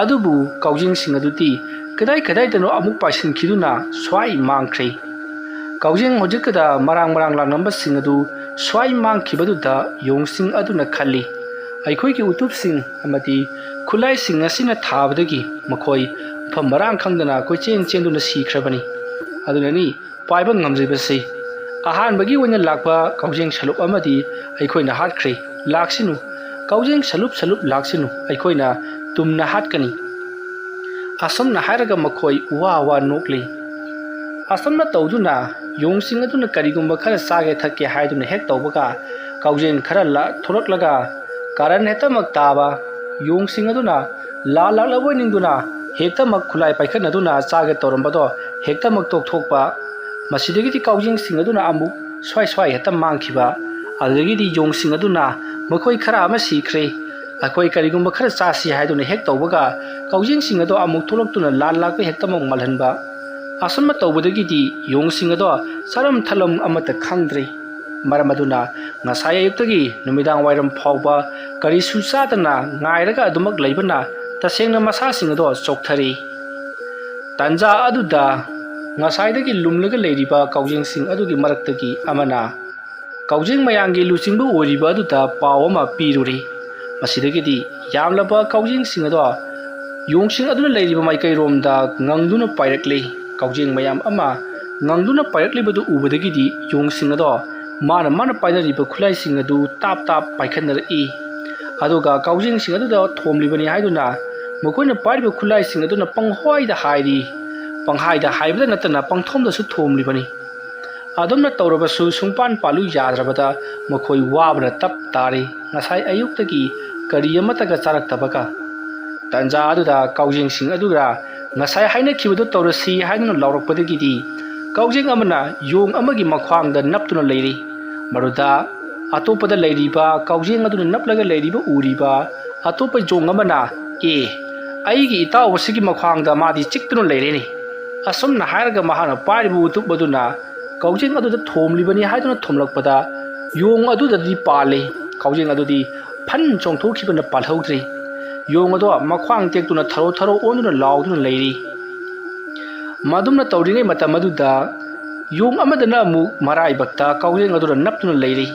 ꯑꯗꯨꯕꯨ ꯀꯥꯎꯖꯦꯡꯁꯤꯡ ꯑꯗꯨꯗꯤ ꯀꯗꯥꯏ ꯀꯗꯥꯏꯗꯅꯣ ꯑꯃꯨꯛ ꯄꯥꯏꯁꯤꯟꯈꯤꯗꯨꯅ ꯁ꯭ꯋꯥꯏ ꯃꯥꯡꯈ꯭ꯔꯦ꯫ ꯀꯥꯎꯖꯦꯡ ꯍꯧꯖꯤꯛꯀꯗ ꯃꯔꯥꯡ ꯃꯔꯥꯡ ꯂꯥꯡꯂꯝꯕꯁꯤꯡ ꯑꯗꯨ ꯁ꯭ꯋꯥꯏ ꯃꯥꯡꯈꯤꯕꯗꯨꯗ ꯌꯣꯡꯁꯤꯡ ꯑꯗꯨꯅ ꯈꯜꯂꯤ, "ꯑꯩꯈꯣꯏꯒꯤ ꯎꯇꯨꯞꯁꯤꯡ ꯑꯃꯗꯤ ꯈꯨꯠꯂꯥꯏꯁꯤꯡ ꯑꯁꯤꯅ ꯊꯥꯕꯗꯒꯤ ꯃꯈꯣꯏ ꯃꯐꯝ ꯃꯔꯥꯡ ꯈꯪꯗꯅ ꯀꯣꯏꯆꯦꯟ ꯆꯦꯟꯗꯨꯅ ꯁꯤꯈ꯭ꯔꯕꯅꯤ꯫ ꯑꯗꯨꯅꯅꯤ ꯄꯥꯏꯕ ꯉꯝꯗ꯭ꯔꯤꯕꯁꯤ꯫ ꯑꯍꯥꯟꯕꯒꯤ ꯑꯣꯏꯅ ꯂꯥꯛꯄ ꯀꯥꯎꯖꯦꯡ ꯁꯂꯨꯞ ꯑꯃꯗꯤ ꯑꯩꯈꯣꯏꯅ ꯍꯥꯠꯈ꯭ꯔꯦ꯫ ꯂꯥꯛꯁꯤꯅꯨ, ꯀꯥꯎꯖꯦꯡ ꯁꯂꯨꯞ ꯁꯂꯨꯞ ꯂꯥꯛꯁꯤꯅꯨ, ꯑꯩꯈꯣꯏꯅ ꯇꯨꯝꯅ ꯍꯥꯠꯀꯅꯤ"꯫ ꯑꯁꯨꯝꯅ ꯍꯥꯏꯔꯒ ꯃꯈꯣꯏ ꯋꯥ ꯋꯥ ꯅꯣꯛꯂꯤ꯫ ꯑꯁꯨꯝꯅ ꯇꯧꯗꯨꯅ ꯌꯣꯡꯁꯤꯡ ꯑꯗꯨꯅ ꯀꯔꯤꯒꯨꯝꯕ ꯈꯔ ꯆꯥꯒꯦ ꯊꯛꯀꯦ ꯍꯥꯏꯗꯨꯅ ꯍꯦꯛ ꯇꯧꯕꯒ, ꯀꯥꯎꯖꯦꯡ ꯈꯔ ꯂꯥ-, ꯊꯣꯔꯛꯂꯒ ꯀꯥꯔꯟ ꯍꯦꯛꯇꯃꯛ ꯇꯥꯕ꯫ ꯌꯣꯡꯁꯤꯡ ꯑꯗꯨꯅ ꯂꯥꯟ ꯂꯥꯛꯂꯕꯣꯏ ꯅꯤꯡꯗꯨꯅ ꯍꯦꯛꯇꯃꯛ ꯈꯨꯠꯂꯥꯏ ꯄꯥꯏꯈꯠꯅꯗꯨꯅ ꯆꯥꯒꯦ ꯇꯧꯔꯝꯕꯗꯣ ꯍꯦꯛꯇꯃꯛ ꯇꯣꯛꯊꯣꯛꯄ꯫ ꯃꯁꯤꯗꯒꯤꯗꯤ ꯀꯥꯎꯖꯦꯡꯁꯤꯡ ꯑꯗꯨꯅ ꯑꯃꯨꯛ ꯁ꯭ꯋꯥꯏ ꯁ꯭ꯋꯥꯏ ꯍꯦꯛꯇ ꯃꯥꯡꯈꯤꯕ꯫ ꯑꯗꯨꯗꯒꯤꯗꯤ ꯌꯣꯡꯁꯤꯡ ꯑꯗꯨꯅ, "ꯃꯈꯣꯏ ꯈꯔ ꯑꯃ ꯁꯤꯈ꯭ꯔꯦ, ꯑꯩꯈꯣꯏ ꯀꯔꯤꯒꯨꯝꯕ ꯈꯔ ꯆꯥꯁꯤ" ꯍꯥꯏꯗꯨꯅ ꯍꯦꯛ ꯇꯧꯕꯒ, ꯀꯥꯎꯖꯦꯡꯁꯤꯡ ꯑꯗꯣ ꯑꯃꯨꯛ ꯊꯣꯛꯂꯛꯇꯨꯅ ꯂꯥꯟ ꯂꯥꯛꯄ ꯍꯦꯛꯇꯃꯛ ꯃꯥꯜꯍꯟꯕ꯫ ꯑꯁꯨꯝꯅ ꯇꯧꯕꯗꯒꯤꯗꯤ ꯌꯣꯡꯁꯤꯡ ꯑꯗꯣ ꯆꯥꯔꯝ ꯊꯛꯂꯝ ꯑꯃꯠꯇ ꯈꯪꯗ꯭ꯔꯦ꯫ ꯃꯔꯝ ꯑꯗꯨꯅ ꯉꯁꯥꯏ ꯑꯌꯨꯛꯇꯒꯤ ꯅꯨꯃꯤꯗꯥꯡ ꯋꯥꯏꯔꯝ ꯐꯥꯎꯕ ꯀꯔꯤꯁꯨ ꯆꯥꯗꯅ ꯉꯥꯏꯔꯒ ꯑꯗꯨꯃꯛ ꯂꯩꯕꯅ ꯇꯁꯦꯡꯅ ꯃꯁꯥꯁꯤꯡ ꯑꯗꯣ ꯆꯣꯛꯊꯔꯤ꯫ ꯇꯥꯟꯖꯥ ꯑꯗꯨꯗ ꯉꯁꯥꯏꯗꯒꯤ ꯂꯨꯝꯂꯒ ꯂꯩꯔꯤꯕ ꯀꯥꯎꯖꯦꯡꯁꯤꯡ ꯑꯗꯨꯒꯤ ꯃꯔꯛꯇꯒꯤ ꯑꯃꯅ, ꯀꯥꯎꯖꯦꯡ ꯃꯌꯥꯝꯒꯤ ꯂꯨꯆꯤꯡꯕ ꯑꯣꯏꯔꯤꯕ ꯑꯗꯨꯗ ꯄꯥꯎ ꯑꯃ ꯄꯤꯔꯨꯔꯦ꯫ ꯃꯁꯤꯗꯒꯤꯗꯤ ꯌꯥꯝꯂꯕ ꯀꯥꯎꯖꯦꯡꯁꯤꯡ ꯑꯗꯣ ꯌꯣꯡꯁꯤꯡ ꯑꯗꯨꯅ ꯂꯩꯔꯤꯕ ꯃꯥꯏꯀꯩꯔꯣꯝꯗ ꯉꯪꯗꯨꯅ ꯄꯥꯏꯔꯛꯂꯦ꯫ ꯀꯥꯎꯖꯦꯡ ꯃꯌꯥꯝ ꯑꯃ ꯉꯪꯗꯨꯅ ꯄꯥꯏꯔꯛꯂꯤꯕꯗꯨ ꯎꯕꯗꯒꯤꯗꯤ ꯌꯣꯡꯁꯤꯡ ꯑꯗꯣ ꯃꯥꯅ ꯃꯥꯅ ꯄꯥꯏꯅꯔꯤꯕ ꯈꯨꯠꯂꯥꯏꯁꯤꯡ ꯑꯗꯨ ꯇꯥꯞ ꯇꯥꯞ ꯄꯥꯏꯈꯠꯅꯔꯛꯏ꯫ ꯑꯗꯨꯒ ꯀꯥꯎꯖꯦꯡꯁꯤꯡ ꯑꯗꯨꯗ ꯊꯣꯝꯂꯤꯕꯅꯤ ꯍꯥꯏꯗꯨꯅ ꯃꯈꯣꯏꯅ ꯄꯥꯏꯔꯤꯕ ꯈꯨꯠꯂꯥꯏꯁꯤꯡ ꯑꯗꯨꯅ ꯄꯪꯍꯣꯏꯗ ꯍꯥꯏꯔꯤ꯫ ꯄꯪꯍꯥꯏꯗ ꯍꯥꯏꯕꯗ ꯅꯠꯇꯅ ꯄꯪꯊꯣꯝꯗꯁꯨ ꯊꯣꯝꯂꯤꯕꯅꯤ꯫ ꯑꯗꯨꯝꯅ ꯇꯧꯔꯕꯁꯨ ꯁꯨꯡꯄꯥꯟ ꯄꯥꯜꯂꯨ ꯌꯥꯗ꯭ꯔꯕꯗ ꯃꯈꯣꯏ ꯋꯥꯕꯅ ꯇꯞ ꯇꯥꯔꯤ꯫ ꯉꯁꯥꯏ ꯑꯌꯨꯛꯇꯒꯤ ꯀꯔꯤ ꯑꯃꯠꯇꯒ ꯆꯥꯔꯛꯇꯕꯒ꯫ ꯇꯟꯖꯥ ꯑꯗꯨꯗ ꯀꯥꯎꯖꯦꯡꯁꯤꯡ ꯑꯗꯨꯒ ꯉꯁꯥꯏ ꯍꯥꯏꯅꯈꯤꯕꯗꯨ ꯇꯧꯔꯁꯤ ꯍꯥꯏꯗꯨꯅ ꯂꯥꯎꯔꯛꯄꯗꯒꯤꯗꯤ ꯀꯥꯎꯖꯦꯡ ꯑꯃꯅ ꯌꯣꯡ ꯑꯃꯒꯤ ꯃꯈ꯭ꯋꯥꯡꯗ ꯅꯞꯇꯨꯅ ꯂꯩꯔꯤ꯫ ꯃꯗꯨꯗ ꯑꯇꯣꯞꯄꯗ ꯂꯩꯔꯤꯕ ꯀꯥꯎꯖꯦꯡ ꯑꯗꯨꯅ ꯅꯞꯂꯒ ꯂꯩꯔꯤꯕ ꯎꯔꯤꯕ ꯑꯇꯣꯞꯄ ꯌꯣꯡ ꯑꯃꯅ, "ꯑꯦ, ꯑꯩꯒꯤ ꯏꯇꯥꯎ ꯑꯁꯤꯒꯤ ꯃꯈ꯭ꯋꯥꯡꯗ ꯃꯥꯗꯤ ꯆꯤꯛꯇꯨꯅ ꯂꯩꯔꯦꯅꯦ"꯫ ꯑꯁꯨꯝꯅ ꯍꯥꯏꯔꯒ ꯃꯍꯥꯛꯅ ꯄꯥꯏꯔꯤꯕ ꯎꯇꯨꯞ ꯑꯗꯨꯅ ꯀꯥꯎꯖꯦꯡ ꯑꯗꯨꯗ ꯊꯣꯝꯂꯤꯕꯅꯤ ꯍꯥꯏꯗꯨꯅ ꯊꯣꯝꯂꯛꯄꯗ ꯌꯣꯡ ꯑꯗꯨꯗꯗꯤ ꯄꯥꯜꯂꯤ꯫ ꯀꯥꯎꯖꯦꯡ ꯑꯗꯨꯗꯤ ꯐꯟ ꯆꯣꯡꯊꯣꯛꯈꯤꯕꯅ ꯄꯥꯜꯍꯧꯗ꯭ꯔꯤ꯫ ꯌꯣꯡ ꯑꯗꯣ ꯃꯈ꯭ꯋꯥꯡ ꯇꯦꯛꯇꯨꯅ ꯊꯔꯣ ꯊꯔꯣ ꯑꯣꯟꯗꯨꯅ ꯂꯥꯎꯗꯨꯅ ꯂꯩꯔꯤ꯫ ꯃꯗꯨꯝꯅ ꯇꯧꯔꯤꯉꯩ ꯃꯇꯝ ꯑꯗꯨꯗ ꯌꯣꯡ ꯑꯃꯗꯅ ꯑꯃꯨꯛ ꯃꯔꯥꯏꯕꯛꯇ ꯀꯥꯎꯖꯦꯡ ꯑꯗꯨꯅ ꯅꯞꯇꯨꯅ ꯂꯩꯔꯤ꯫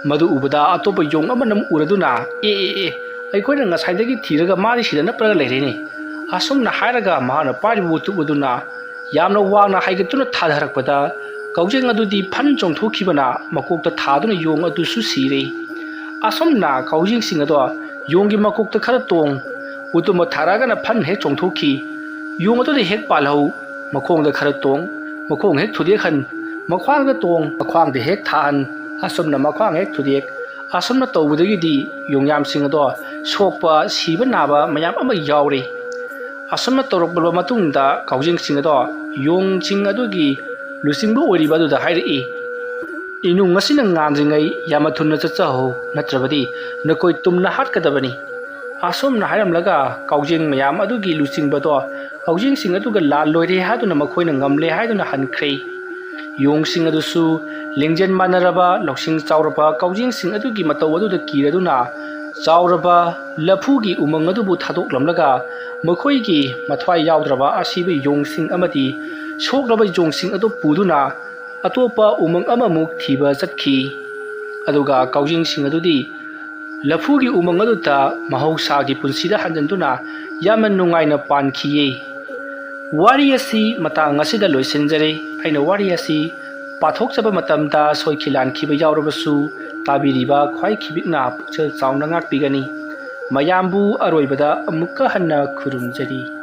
ꯃꯗꯨ ꯎꯕꯗ ꯑꯇꯣꯞꯄ ꯌꯣꯡ ꯑꯃꯅ ꯑꯃꯨꯛ ꯎꯔꯗꯨꯅ, "ꯑꯦ, ꯑꯦ, ꯑꯦ, ꯑꯩꯈꯣꯏꯅ ꯉꯁꯥꯏꯗꯒꯤ ꯊꯤꯔꯒ ꯃꯥꯗꯤ ꯁꯤꯗ ꯅꯞꯄꯒ ꯂꯩꯔꯦꯅꯦ"꯫ ꯑꯁꯨꯝꯅ ꯍꯥꯏꯔꯒ ꯃꯍꯥꯛꯅ ꯄꯥꯏꯔꯤꯕ ꯎꯇꯨꯞ ꯑꯗꯨꯅ ꯌꯥꯝꯅ ꯋꯥꯡꯅ ꯍꯥꯏꯒꯠꯇꯨꯅ ꯊꯥꯗꯔꯛꯄꯗ ꯀꯥꯎꯖꯦꯡ ꯑꯗꯨꯗꯤ ꯐꯟ ꯆꯣꯡꯊꯣꯛꯈꯤꯕꯅ ꯃꯀꯣꯛꯇ ꯊꯥꯗꯨꯅ ꯌꯣꯡ ꯑꯗꯨꯁꯨ ꯁꯤꯔꯦ꯫ ꯑꯁꯨꯝꯅ ꯀꯥꯎꯖꯦꯡꯁꯤꯡ ꯑꯗꯣ ꯌꯣꯡꯒꯤ ꯃꯀꯣꯛꯇ ꯈꯔ ꯇꯣꯡ, ꯎꯇꯨꯝꯕ ꯊꯥꯔꯛꯑꯒꯅ ꯐꯟ ꯍꯦꯛ ꯆꯣꯡꯊꯣꯛꯈꯤ꯫ ꯌꯣꯡ ꯑꯗꯨꯗ ꯍꯦꯛ ꯄꯥꯜꯍꯧ, ꯃꯈꯣꯡꯗ ꯈꯔ ꯇꯣꯡ, ꯃꯈꯣꯡ ꯍꯦꯛ ꯊꯨꯗꯦꯛꯍꯟ, ꯃꯈ꯭ꯋꯥꯡꯗ ꯇꯣꯡ, ꯃꯈ꯭ꯋꯥꯡꯗ ꯍꯦꯛ ꯊꯥꯍꯟ, ꯑꯁꯨꯝꯅ ꯃꯈ꯭ꯋꯥꯡ ꯍꯦꯛ ꯊꯨꯗꯦꯛ꯫ ꯑꯁꯨꯝꯅ ꯇꯧꯕꯗꯒꯤꯗꯤ ꯌꯣꯡꯌꯥꯝꯁꯤꯡ ꯑꯗꯣ ꯁꯣꯛꯄ, ꯁꯤꯕ ꯅꯥꯕ ꯃꯌꯥꯝ ꯑꯃ ꯌꯥꯎꯔꯤ꯫ ꯑꯁꯨꯝꯅ ꯇꯧꯔꯛꯂꯕ ꯃꯇꯨꯡꯗ ꯀꯥꯎꯖꯦꯡꯁꯤꯡ ꯑꯗꯣ ꯌꯣꯡꯁꯤꯡ ꯑꯗꯨꯒꯤ ꯂꯨꯆꯤꯡꯕ ꯑꯣꯏꯔꯤꯕ ꯑꯗꯨꯗ ꯍꯥꯏꯔꯛꯏ, "ꯏꯅꯨꯡ ꯑꯁꯤꯅ ꯉꯥꯟꯗ꯭ꯔꯤꯉꯩ ꯌꯥꯝꯅ ꯊꯨꯅ ꯆꯠꯆꯍꯧ, ꯅꯠꯇ꯭ꯔꯕꯗꯤ ꯅꯈꯣꯏ ꯇꯨꯝꯅ ꯍꯥꯠꯀꯗꯕꯅꯤ"꯫ ꯑꯁꯨꯝꯅ ꯍꯥꯏꯔꯝꯂꯒ ꯀꯥꯎꯖꯦꯡ ꯃꯌꯥꯝ ꯑꯗꯨꯒꯤ ꯂꯨꯆꯤꯡꯕꯗꯣ ꯀꯥꯎꯖꯦꯡꯁꯤꯡ ꯑꯗꯨꯒ ꯂꯥꯜ ꯂꯣꯏꯔꯦ ꯍꯥꯏꯗꯨꯅ ꯃꯈꯣꯏꯅ ꯉꯝꯂꯦ ꯍꯥꯏꯗꯨꯅ ꯍꯟꯈ꯭ꯔꯦ꯫ ꯌꯣꯡꯁꯤꯡ ꯑꯗꯨꯁꯨ ꯂꯤꯡꯖꯦꯜ ꯃꯥꯟꯅꯔꯕ ꯂꯧꯁꯤꯡ ꯆꯥꯎꯔꯕ ꯀꯥꯎꯖꯦꯡꯁꯤꯡ ꯑꯗꯨꯒꯤ ꯃꯇꯧ ꯑꯗꯨꯗ ꯀꯤꯔꯗꯨꯅ ꯆꯥꯎꯔꯕ ꯂꯐꯨꯒꯤ ꯎꯃꯪ ꯑꯗꯨꯕꯨ ꯊꯥꯗꯣꯛꯂꯝꯂꯒ ꯃꯈꯣꯏꯒꯤ ꯃꯊ꯭ꯋꯥꯏ ꯌꯥꯎꯗ꯭ꯔꯕ ꯑꯁꯤꯕ ꯌꯣꯡꯁꯤꯡ ꯑꯃꯗꯤ ꯁꯣꯛꯂꯕ ꯌꯣꯡꯁꯤꯡ ꯑꯗꯨ ꯄꯨꯗꯨꯅ ꯑꯇꯣꯞꯄ ꯎꯃꯪ ꯑꯃꯃꯨꯛ ꯊꯤꯕ ꯆꯠꯈꯤ꯫ ꯑꯗꯨꯒ ꯀꯥꯎꯖꯤꯡꯁꯤꯡ ꯑꯗꯨꯗꯤ ꯂꯐꯨꯒꯤ ꯎꯃꯪ ꯑꯗꯨꯗ ꯃꯍꯧꯁꯥꯒꯤ ꯄꯨꯟꯁꯤꯗ ꯍꯟꯖꯤꯟꯗꯨꯅ ꯌꯥꯝꯅ ꯅꯨꯡꯉꯥꯏꯅ ꯄꯥꯟꯈꯤꯌꯦ꯫ ꯋꯥꯔꯤ ꯑꯁꯤ ꯃꯇꯥꯡ ꯑꯁꯤꯗ ꯂꯣꯏꯁꯤꯟꯖꯔꯦ꯫ ꯑꯩꯅ ꯋꯥꯔꯤ ꯑꯁꯤ ꯄꯥꯊꯣꯛꯆꯕ ꯃꯇꯝꯗ ꯁꯣꯏꯈꯤ ꯂꯥꯟꯈꯤꯕ ꯌꯥꯎꯔꯕꯁꯨ, ꯇꯥꯕꯤꯔꯤꯕ ꯈ꯭ꯋꯥꯏ ꯈꯤꯕꯤꯛꯅ ꯄꯨꯛꯆꯦꯜ ꯆꯥꯎꯅ ꯉꯥꯛꯄꯤꯒꯅꯤ꯫ ꯃꯌꯥꯝꯕꯨ ꯑꯔꯣꯏꯕꯗ ꯑꯃꯨꯛꯀ ꯍꯟꯅ ꯈꯨꯔꯨꯝꯖꯔꯤ꯫